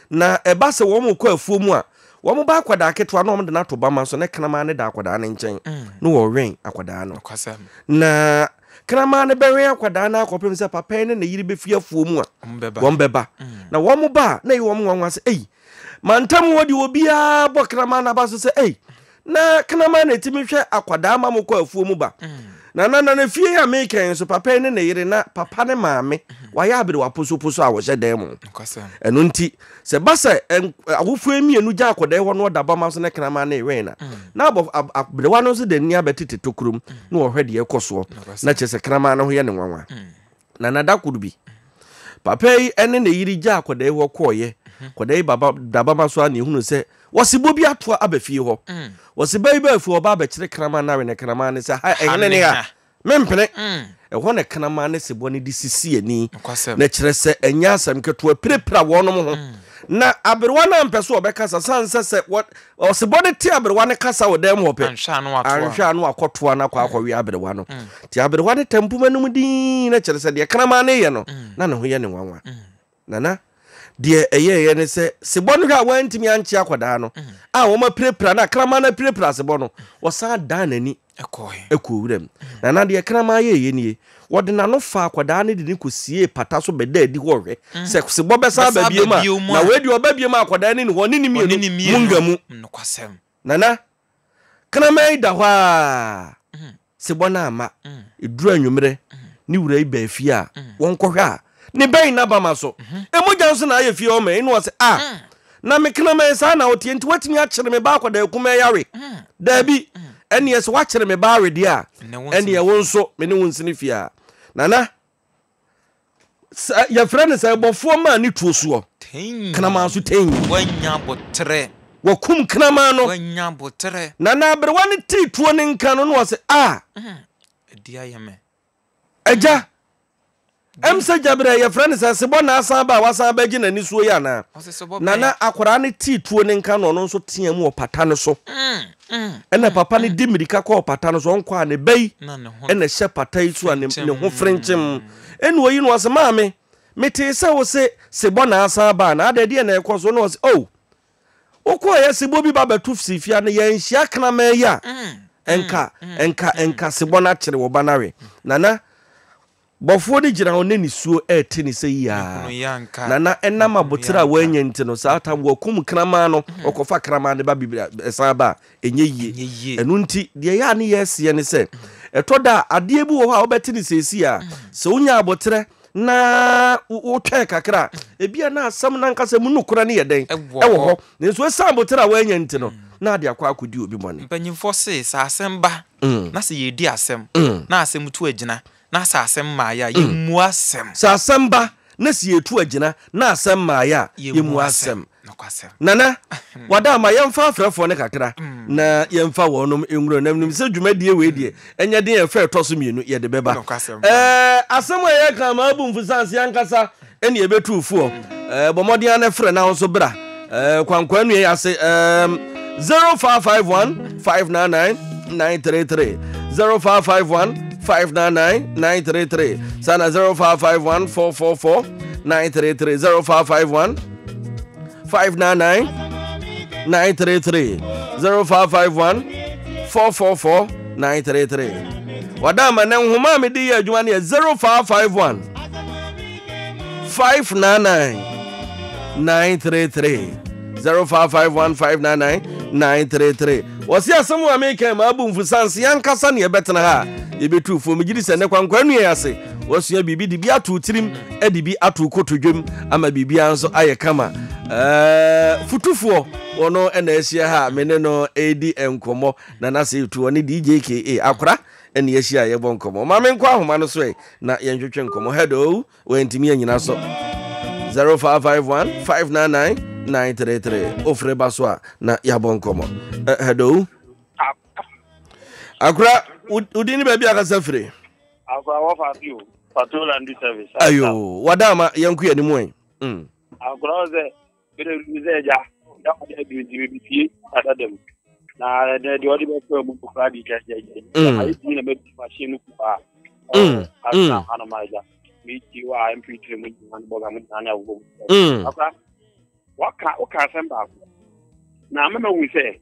Na ɛba sɛ wɔn rekɔ afuo mu a, wɔn ba akwadaa ketewa na wɔn de no ato bama so na kraman no da akwadaa no nkyɛn na wɔwɛn akwadaa no. Na kraman no bɛwɛn akwadaa no akɔpem sɛ papa yi ne ne yere bɛfi afuo mu a wɔn bɛba. Na wɔn ba a na ɛyɛ wɔn nwanwa sɛ ei mantam hɔ deɛ obiara bɔ kraman no aba so sɛ ei Na kraman na ɛtumi hwɛ akwadaa ma mokɔ afuo mu ba. Na na na na fie yi a meka yi nso papa yi ne ne yere na papa ne maame wayɛ aberewa posoposo a wɔhyɛ dan mu. Ɛno nti sɛ ba sɛ awofoɔ mmienu gya akwadaa yi hɔ na ɔda bama so ne kraman no rewɛn na na abɔ aberewa no nso de nni abɛtete tokurom na ɔhwɛ deɛ ɛkɔ soɔ na kyerɛ sɛ kraman no ho yɛ ne nwanwa. Na na da koro bi, papa yi ne ne yere gyaa akwadaa yi hɔ kɔɔeɛ. Akwadaa yi baba dabama so a na ehunu sɛ wɔsebɔ bi atoa aba fie hɔ. Wɔseba yi baa fie hɔ, ɔba abɛkyere kraman no awe ne kraman no sɛ ha ɛhene ne ha mempene. Ɛhɔ na kraman ne sebɔ no de sisi ani. Na kyerɛ sɛ ɛnyɛ asɛm ketewa pirapira wɔnom ho. Na aberewa no ampɛ sɛ ɔbɛkasa sane sɛ sɛ Ɔsebɔ no te aberewa no kasa wɔ dan mu hɔ pɛ, anhwɛ a na wakɔtoa no akɔ akɔwe aberewa no. Nti aberewa no tɛ mpoma no mu dinn na kyerɛ sɛ deɛ kraman no reyɛ no, na ne ho yɛ ne nwanwa. Nana, deɛ ɛyɛeɛ ne sɛ, sebɔ no hwɛ a wantumi ankye akwadaa no a wɔapirapira no a kraman no apirapira sebɔ no, ɔsan dan n'ani kɔɔ wuram. Na na deɛ kraman yɛeɛ nie, wɔde n'ano faa akwadaa no de no kɔsiee pata so bɛdaa adi hɔ rehwɛ sɛ sebɔ bɛsan aba biom a, na wei deɛ ɔba biom a akwadaa no nni hɔ, ɔne ne mmienu munga mu. Nana, kraman yi da hɔ ara, sebɔ no amma. Ɛduru anwummerɛ, ne wura yi baa fie a, wɔnkɔhwɛ a, ne bɛn n'abama so. Mogya nso na ayɛ fie hɔ ma yi. Ɛna ɔse, ah, na me kraman saa na woteɛ nti woatumi akyere me ba akwadaa kumaa yi awe? Daabi, ɛneɛ sɛ woakyere me ba awe deɛ a, ɛneɛ wo nso me ne wo nsene fie a. Nana, sɛ yɛfrɛ no sɛ bɔfoɔ maa ne tuo soɔ, kraman so tɛn. Wanya aboterɛ. Wakum kraman no. Wanya aboterɛ. Nana aberewa no tee tuo no nka no na ɔse, ah. Ɛdi ayɛ me. Agya, ɛm sɛ gyaberɛ yɛfrɛ no sɛ sebɔ na asan ba a wasan abɛgye n'ani soɔ yi anaa? Nana akwadaa no tee tuo no nka na ɔno nso teaa mu wɔ pata no so. Ɛna papa no di mmirika kɔɔ pata no so, ɔnkɔ a ne ba yi na ɛhyɛ pata yi so a ne ho frenkyemm. Ɛna ɔyi no ɔse, maame, metee sɛ wo se sebɔ na asan aba anaa? Adɛn deɛ na ɛkɔ so? Ɛna ɔse, oh, Wokɔeɛ sebɔ bi ba bɛto sifia no yɛnhyia kraman yi a nka nka nka sebɔ no akyere wo ba no awe. Nana, bɔfoɔ no gyina hɔ ne nisuo rete ne sɛ yiaa. Nana, ɛnam aboterɛ a wannya nti no saa tam wakum kraman no ɔkɔfa kraman no ba bibiri a ɛsan ba a ɛnyɛ yie. Ɛno nti deɛ ɛyɛ a ne yɛseɛ ne sɛ ɛtɔ da a adeɛ bi wɔ hɔ a wobɛte no seesei a sɛ wonya aboterɛ. na wotwɛn kakra a, ebia na asɛm no ankasa mu nokorɛ no yɛ dɛn? Ɛwɔ hɔ. Nanso ɛsiane aboterɛ a woannya nti no, na ade akɔ akɔdi obi bɔne. Mpanyimfoɔ se, sɛ asɛm ba na sɛ yɛredi asɛm na asɛm tu agyina na sɛ asɛm mmaeɛ a, yɛmmu asɛm. Sɛ asɛm ba na sɛ yɛtu agyina na asɛm mmaeɛ a, yɛmmu asɛm. Nana, wada ama yɛmfa afrɛfoɔ no kakra na yɛmfa wɔnom nwura na menim sɛ dwumadie wei deɛ ɛnyɛ den ɛfɛ ɛtɔ so mmienu yɛde bɛba. Ɛɛ asɛm a yɛka ama abu mfusanse ankasa ɛne yɛbɛtu foɔ. Ɛɛ bɔ mmɔden ara na frɛ na wo nso bra. Ɛɛ kwankwaa nua yi ase ɛɛm 0551 599 933 0551 599 933 saa na 0551 444 933 0551 599 933 0551 444 933 wada ama ne nhoma a mede yɛ adwuma no yɛ 0551 599 933 0551 599 933 wɔse asɛm a meka ma abu mfusanse ankasa ne ɛbɛtena ha a yɛbɛtu fo. Megye di sɛ nnɛ kwankwa nua ase wasua biribi de bi ato tirim de bi ato kotodwam ama biribiara nso ayɛ kama. Ɛɛ futufoɔ wɔno ɛna ahyia ha a me ne no ɛredi nkɔmmɔ na n'asɛ etu ɔne DJKA akora ɛna ahyia a yɛbɔ nkɔmmɔ. Ma menkɔ ahoma no so ɛ na yɛntwetwe nkɔmmɔ. Hello, wɔntumi anyina so. 0551 599 933 ofre ba so a na yɛabɔ nkɔmmɔ. Hello. Akora, wodin ne baabi akasa firi? Akora wɔfa bi o, patrol and service. Ayo, wada ama yɛnko yɛn anim ɛ. Akora wɔ sɛ, bɛrɛ bi sɛ ɛgya, ɛgya wɔde adu nti bɛbi fie ada dɛm. Na ɛdɛ deɛ ɔde bɛfɛ mu kora de gya gya gya. Ayɛ bi na mɛbi machine no kupa. Asa anoma agya. Meti wɔ a MP3 mu nyinaa no bɔga mu nyinaa ne awobɔ mu. Akora, waka woka asɛm baako. Na mɛma hu sɛ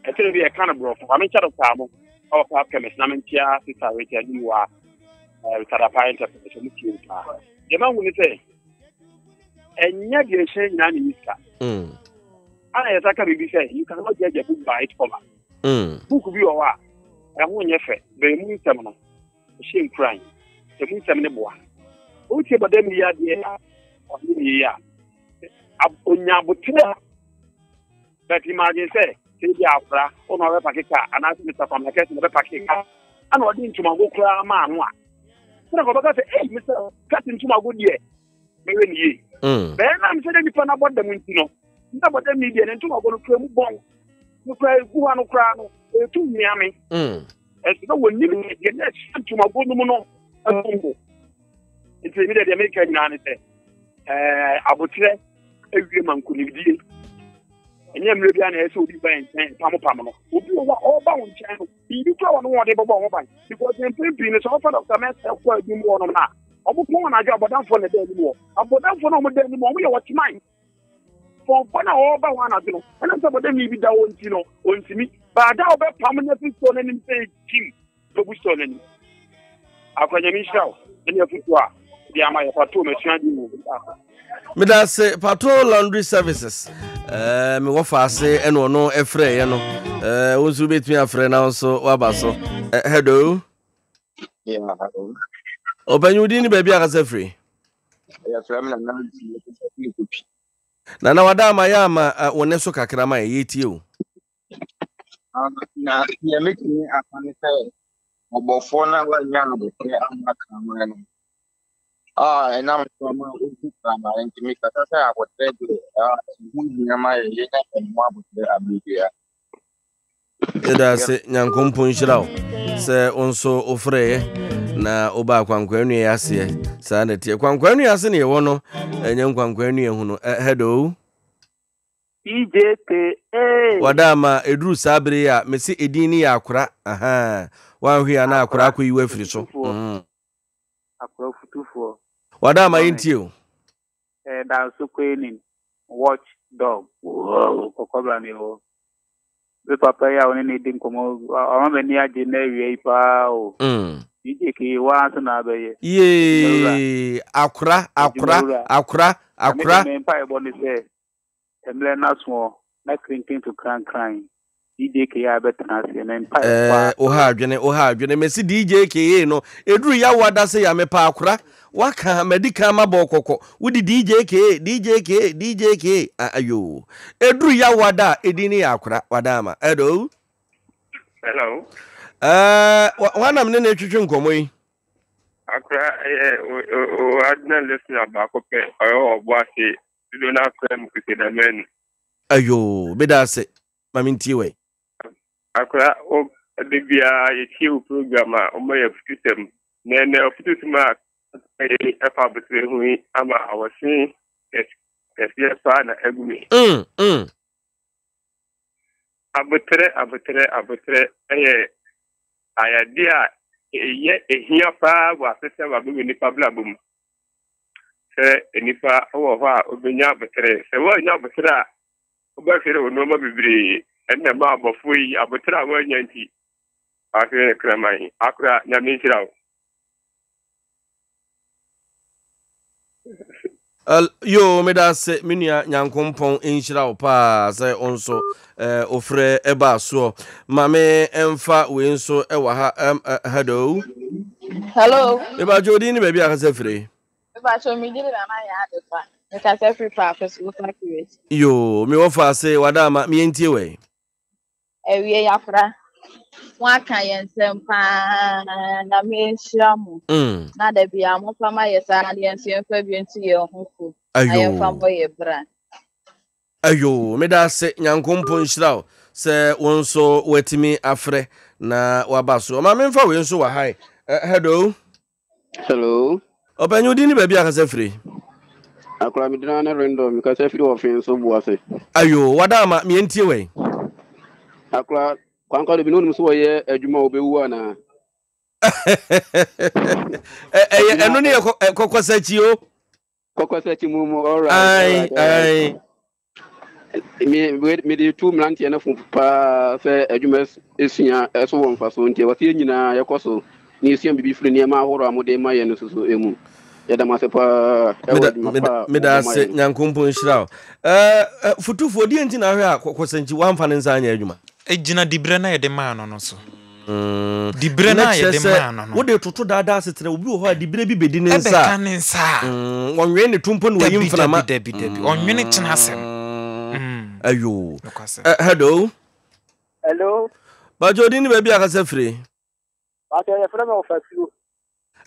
ɛtɛrɛ bi ɛka no borɔfo ma menkyɛ dɔkta mo ɔwɔ club chemist na menkyia sista rachel ne mu a sadapa enterprise ɔmo tie paa. Deɛ mahu ne sɛ ɛnyɛ deɛ ɛhyɛn nyinaa ne yi sika. Ana yɛsa ka biribi sɛ you cannot judge a book by its cover. Book bi wɔ hɔ a ɛho nyɛ fɛ bɛn mu nsɛm no ɛhyɛ nkuran, ɛmu nsɛm no boa. Wotie bɔdam yi adeɛ a ɔne ne yi a onya aboterɛ. But imagine sɛ sɛ ebi akora wo na ɔbɛpake kaa anaasɛ Mr. Kwame Akɛse na ɔbɛpake kaa ana ɔde ntomago koraa maa no a sɛnɛ kɔbɛka sɛ ei Mr. Kɛse ntomago deɛ mɛhwɛ ne yie. Bɛyɛ nam sɛ dɛ nipa no abɔ dam nti no na bɔ dam yi deɛ ne ntomago no kura mu bɔn no koraa egu hɔ no koraa no ɛtu mmea me. Ɛsɛ sɛ wɔnim deɛ na ɛhyɛ ntomago no mu no ɛho mu. Nti mi deɛ deɛ meka nyinaa ne sɛ ɛɛ aboterɛ awie ma nkonimdie. Ɛnyɛ mmerɛ biara na ɛyɛ sɛ obi ba yɛn nkyɛn pamopam no. Obi wɔ hɔ a ɔreba wo nkyɛn no, biribi kura wɔ no wɔde bɛbɔ ho ban. Because mpɛn pii no sɛ ɔfa Dr. Mɛsɛ kɔ adwuma hɔ nom no a, wɔn pɔn anadwo abɔdamfoɔ na ɛda anim hɔ. Abɔdamfoɔ na wɔn da anim hɔ, wɔn yɛ wɔkyeman. Pɔnkɔ no a ɔreba hɔ anadwo no, ɛnam sɛ bɔdamni bi da hɔ nti no, ɔntumi. Baada a ɔbɛpam no afiri store no anim sɛ kyim, bɛgu store no anim. Akora Nyame nhyira wo ne afotuo a wode ama yɛ. Pato masua adeɛ wɔ mu. Meda ase Pato Laundry Services. Eh, mewɔ faase ɛna ɔno ɛfrɛeɛ no. Eh, wo nso wobɛtumi afrɛ na wo nso woaba so. Eh, hello. Yeah, hello. Ɔpanyin wo din ne baabi akasa firi? Yɛfrɛ me Nana Nti mekasa firi Kopi. Nana wada ama yɛ ama eh, wo ne so kakra ma yɛ yɛtie o. Ah, na deɛ mɛtumi aka ne sɛ ɔbɔfoɔ no a wannya aboterɛ amma kraman no a ɛnam so ama ɔku kraman no nti mekasa sɛ aboterɛ deɛ ah, ɛho hia ma yɛ yɛnya ɛho aboterɛ aberɛ biara. Yɛda ase Nyankompɔn nhyira wo sɛ wo nso wofrɛeɛ na wobaa kwankwan nua yi aseɛ. Saa na ɛteɛ. Kwankwan nua ase ne yɛwɔ no, ɛnyɛ nkwankwan nua hunu. Hello. EJK, Wada ama ɛduru saa bere yi a mese edin no yɛ akora. Ahaa. Woanhwe a na akora akɔyi wo afiri so. Futufoɔ. Akora futufoɔ. Wada ama yɛntie o. Danso Kwenin, Watch dog, whoa, kɔkɔbra ne hɔ. Me papa yi a wo ne no di nkɔmmɔ, wama m'ani agye nnɛ awia yi paa o. DJ K, wo ara nso na abɛyɛ. Yee, akora, akora, akora, akora. Me mpaebɔ ne sɛ, mmerɛ no asoɔ na krinkrin to krankran. DJ KA bɛtena aseɛ na mpaeɛ paa. Ɛɛ woha adwene woha adwene mesi DJ KA no ɛduru yawo ada sɛ ya mepɛ akora waka madi kan mabɔ kɔkɔ wode DJ KA DJ KA DJ KA ayoo ɛduru yawo ada a ɛdin ne yɛ akora wada ama hello. Hello. Ɛɛ wanam ne ne twetwe nkɔmmɔ yi. Akora ɛyɛ o adena listener baako pɛ ɔyɛ ɔbo ase dodo no afrɛ mu kese dɛmɛnu. Ayoo meda ase ma mentie wɛ. Akora wo da biara yɛtie wo program a woma yɛ afutusɛm na ɛnɛ afutusɛm a yɛ ɛfa abotire ho yi ama awɔse kɛseɛ paa na agu me. Mm, mm. Aboterɛ aboterɛ aboterɛ ɛyɛ ayadeɛ a ɛyɛ ɛhia paa wɔ asetena wɔ abɛwɔ nipa brabɔ mu. Sɛ nipa wɔ hɔ a obɛnya aboterɛ sɛ woannya aboterɛ a wobɛhwere wo nneɛma bebree. Ɛnna ɛma abɔfoɔ yi aboterɛ a wɔannya nti wɔahwere ne kraman. Akora, Nyame nhyira wo. Yoo meda ase me nua Nyankompɔn nhyira wo paa sɛ wo nso eh, ofrɛ ɛbaa soɔ. Ma me mfa wei nso ɛwɔ ha. Um, uh, hello. Hello. Mebakyɛ odin ne baabi a kasa firi. Mebakyɛ me din Nana Yaa Adepa. Mekasa firi Paako so Local Curate. Yoo, me wɔ fa ase wada ama me yɛntie wɛ. Awie yafra. Mo aka yɛn nsɛm paa Nyame nhyira mo. Mm. Na da bia mo fa ma yɛ saa na yɛn nso yɛmfa bi nto yɛn ho fo. Na yɛmfa mbɔ yɛ bra. Ayoo meda ase Nyankompon nhyira wo sɛ wo nso watumi afrɛ na waba so. Ɔma memfa wei nso wɔ ha eh, hello. Hello. Ɔpanyin wo din ne baabi a kasa firi? Akora me dina ne Rendo, me kasa firi ɔfen so Boase. Ayo, wada ama me yɛntie wɛn. Akora, kwankwa do bi no onim so wɔyɛ adwuma a obewu anaa? Ɛyɛ ɛno ne yɛ kɔkɔsakyi o. Kɔkɔsakyi mu mu, alright, alright, alright. Me me de tu mmeranteɛ no fo paa sɛ adwuma sua ɛso wɔ mfasoɔ nti ɛwɔ sɛ yɛn nyinaa yɛkɔ so na yɛsua biribi firi nneɛma ahorow a mode ma yɛn no so so mu. Yɛda mo ase paa ɛwɔ adwuma pa a Meda mobɔ ma ase yɛn no. Nyankompɔn nhyira wo. Ɛɛ fotufoɔ deɛ nti na ahwɛ a kɔkɔsɛnkyi wamfa ne nsa anyɛ adwuma? Ɛgyina diberɛ no a yɛde maa no no so. Mm, Diberɛ no na a kyerɛ yɛde sɛ maa no no. wode toto daadaa asetena obi wɔ hɔ a diberɛ bi bɛdi ne nsa a Ɛbɛka ne nsa a. ɔnwene ne to mpo na wayi Dabi, mframa. dabi, dabi, dabi. Ɔnwene kyena asɛm. Mm. Ayoo. Nokwasɛm. Hello. Hello. Bàjẹ́ odi ní baabi akasa firi. Bàjẹ́ yɛfrɛ mi Ɔfasuo.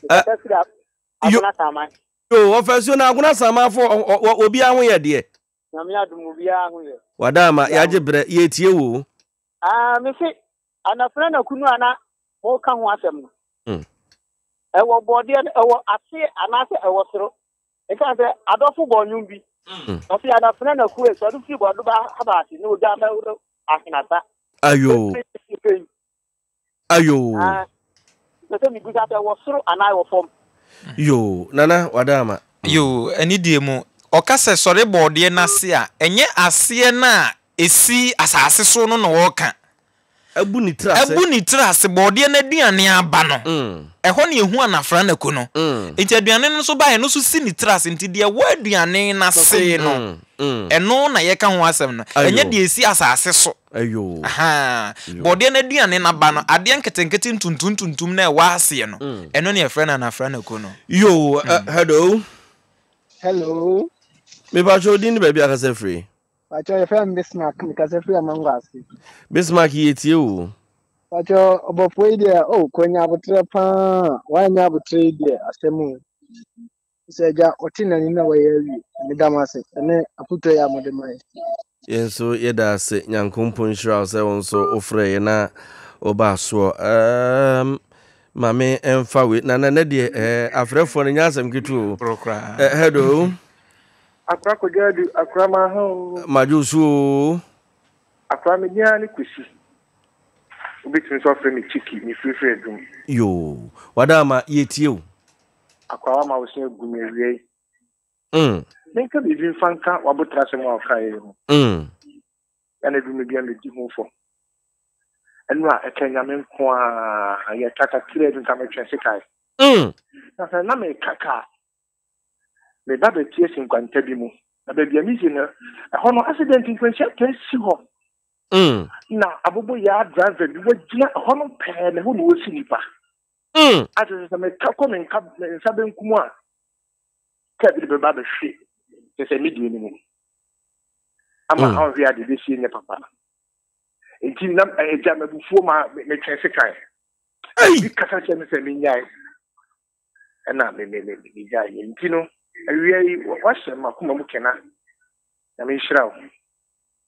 Mekasa firi Agona Saman. Yo, Ɔfasuo na Agona Saman fo obiara ho yɛ deɛ. Nyame adom obiara ho yɛ. Wada ama yɛagye berɛ yɛtie wo. Ah, me se anafena na kunu a na moka ho asɛm no. Ɛwɔ bɔɔdeɛ no ɛwɔ aseɛ anaasɛ ɛwɔ soro. Ɛsiane sɛ adɔfo bɔ nnwom bi. Ɔse anafena na kue sɔre firi bɔɔdo ba aba ase na ogya bɛworo ahenasa. Ayo. Ayo. Ah, pɛ sɛ mebisa sɛ ɛwɔ soro anaa ɛwɔ fam. Yoo, Nana wada ama. Yoo, anidie mu, ɔka sɛ sɔre bɔɔdeɛ no ase a, ɛnyɛ aseɛ no a ɛsi asase so no na ɔreka. Abu ne tiri ase. Abu ne tiri ase, bɔɔdeɛ no aduane aba no, ɛhɔ na ɛhu anafranaku no. Nti aduane no nso baeɛ no nso si ne tiri ase, nti deɛ ɛwɔ aduane no ase no, ɛno na yɛka ho asɛm no, ɛnyɛ deɛ ɛsi asase so. Ayoo. Ahaa. Bɔdeɛ no aduane no aba no, adeɛ nketenkete ntuntum tuntum no a ɛwɔ aseɛ no, ɛno na yɛfrɛ no anafranako no. Yoo, hello. Hello. Mepakyɛ wo din ne baabi a kasa firi. Pakyɛ yɛfrɛ me Bismarck, mekasa firi Amango ase. Bismarck yɛtie wo. Pakyɛ ɔbɔfoɔ yi deɛ, oh, kwanya aboterɛ paa, wanyɛ aboterɛ yi deɛ asɛm o. Sɛ agya ɔte n'ani na wayɛ awie. Meda mo ase ɛne afotuo yi a mode ma yɛn. Yɛn nso yɛda ase. Nyankompɔn nhyira wo sɛ wo nso wofrɛɛ yɛn na wobaa soɔ. Um, ma me mfa wei. Na nɛ deɛ eh, afrɛfoɔ no nyɛ asɛm ketewa o. Boro koraa. Eh, hello. Akora Kwadwo Adu, Akora Maha o. Madwo so o. Akora me din ara ne Kwesi. Wobɛtumi nso afrɛ me Chiki, mefirifiri Adum. Yoo, wada ama yɛtie o. Akoa wama wo se agu me awia yi. Menka biribi mfa nka w'abotrasɛm a ɔkaeɛ yi ho. Ya na aduru me bi a medi ho fɔ. Ɛno a ɛka Nyame nko a yɛka kakraa bi nka metwe sekae. Na sɛ na meka ka a, me ba bɛte asi nkwanta bi mu. Na baabi a mesi no, ɛhɔ no accident nkwanhyia taa si hɔ. Na aboboyaa driver bi wagyina ɛhɔ no pɛɛ na ɛhɔ na wɔsi nipa. Ate sɛ sɛ meka kɔ me nka me nsa benkum a, kaa bi de bɛba abɛhwe kyɛ sɛ me deɛ no mu. Ama ɔnhwe ade bɛsie nyɛ papa. Nti na ɛgya m'abufuo ma metwɛn sekan. Bi kasa kyerɛ me sɛ menyae. Ɛna me me me megyae. Nti no awia yi wahyɛ m'akoma mu kena. Nyame nhyira wo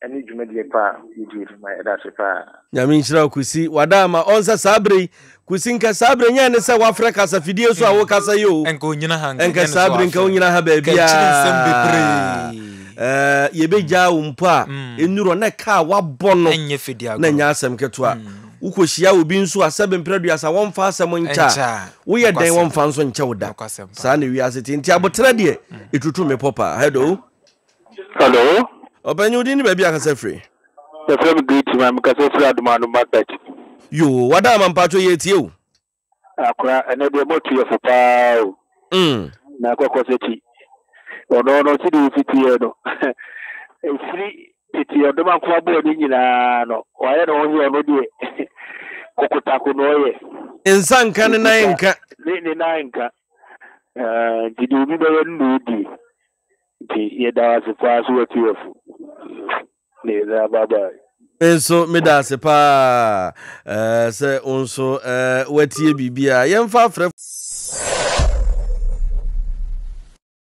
ɛne dwumadie pa a wodie no ma yɛda ase paa. Nyame nhyira wo Kusi. Wada ama ɔn sɛ saa berɛ yi Kusi nka saa berɛ nyɛ ne sɛ wafrɛ kasafidie so a wokasa yi o. Nka onyina ha nka Nka nyɛ ne saa sɛ berɛ nka wafrɛ. wonyina ha Nka akyiri nsɛm baabiaa. bebree. Ɛɛ yɛbɛgyaa wo mpo a nnuru na ɛka a wabɔ no Ɛnyɛ fɛ di na agorɔ. ɛnyɛ asɛm ketewa. Wokɔhyia obi nso a sɛbe mprɛ aduasa wɔmfa asɛm nkyɛ Ɛnkyɛ a, a, woyɛ dɛn nokwasɛm. wɔmfa nso nkyɛ wo da. Nokwasɛm Saa paa. na wiase te. Nti aboterɛ deɛ ɛtutu mmepɔ paa. Hello. Hello. Ɔpanyin, wo din ne baabi a kasa firi? Yɛfrɛ me Great man, mekasa firi Adomado market. Yoo, wada ama mpacho yɛretie wo. Akora, ɛnɛ deɛ moatu yɛ fo paa o. Na kɔkɔ sɛ ti. Ɔno no sɛdeɛ ɔsi teɛ no, ɛfiri tete ɔdom akoa bɔɔ ne nyinaa no, wayɛ ne ho sɛ ɔno deɛ kokotako na ɔyɛ. Nsa nka ne nan nka. Ne ne nan nka. Nti deɛ obi bɛyɛ no na ɔdie. Nti yɛda wo ase paa so watu yɛ fo. Ne nyinaa bye bye. Me nso meda ase paa eh, sɛ wo nso eh, watie biribi a yɛmfa afrɛ.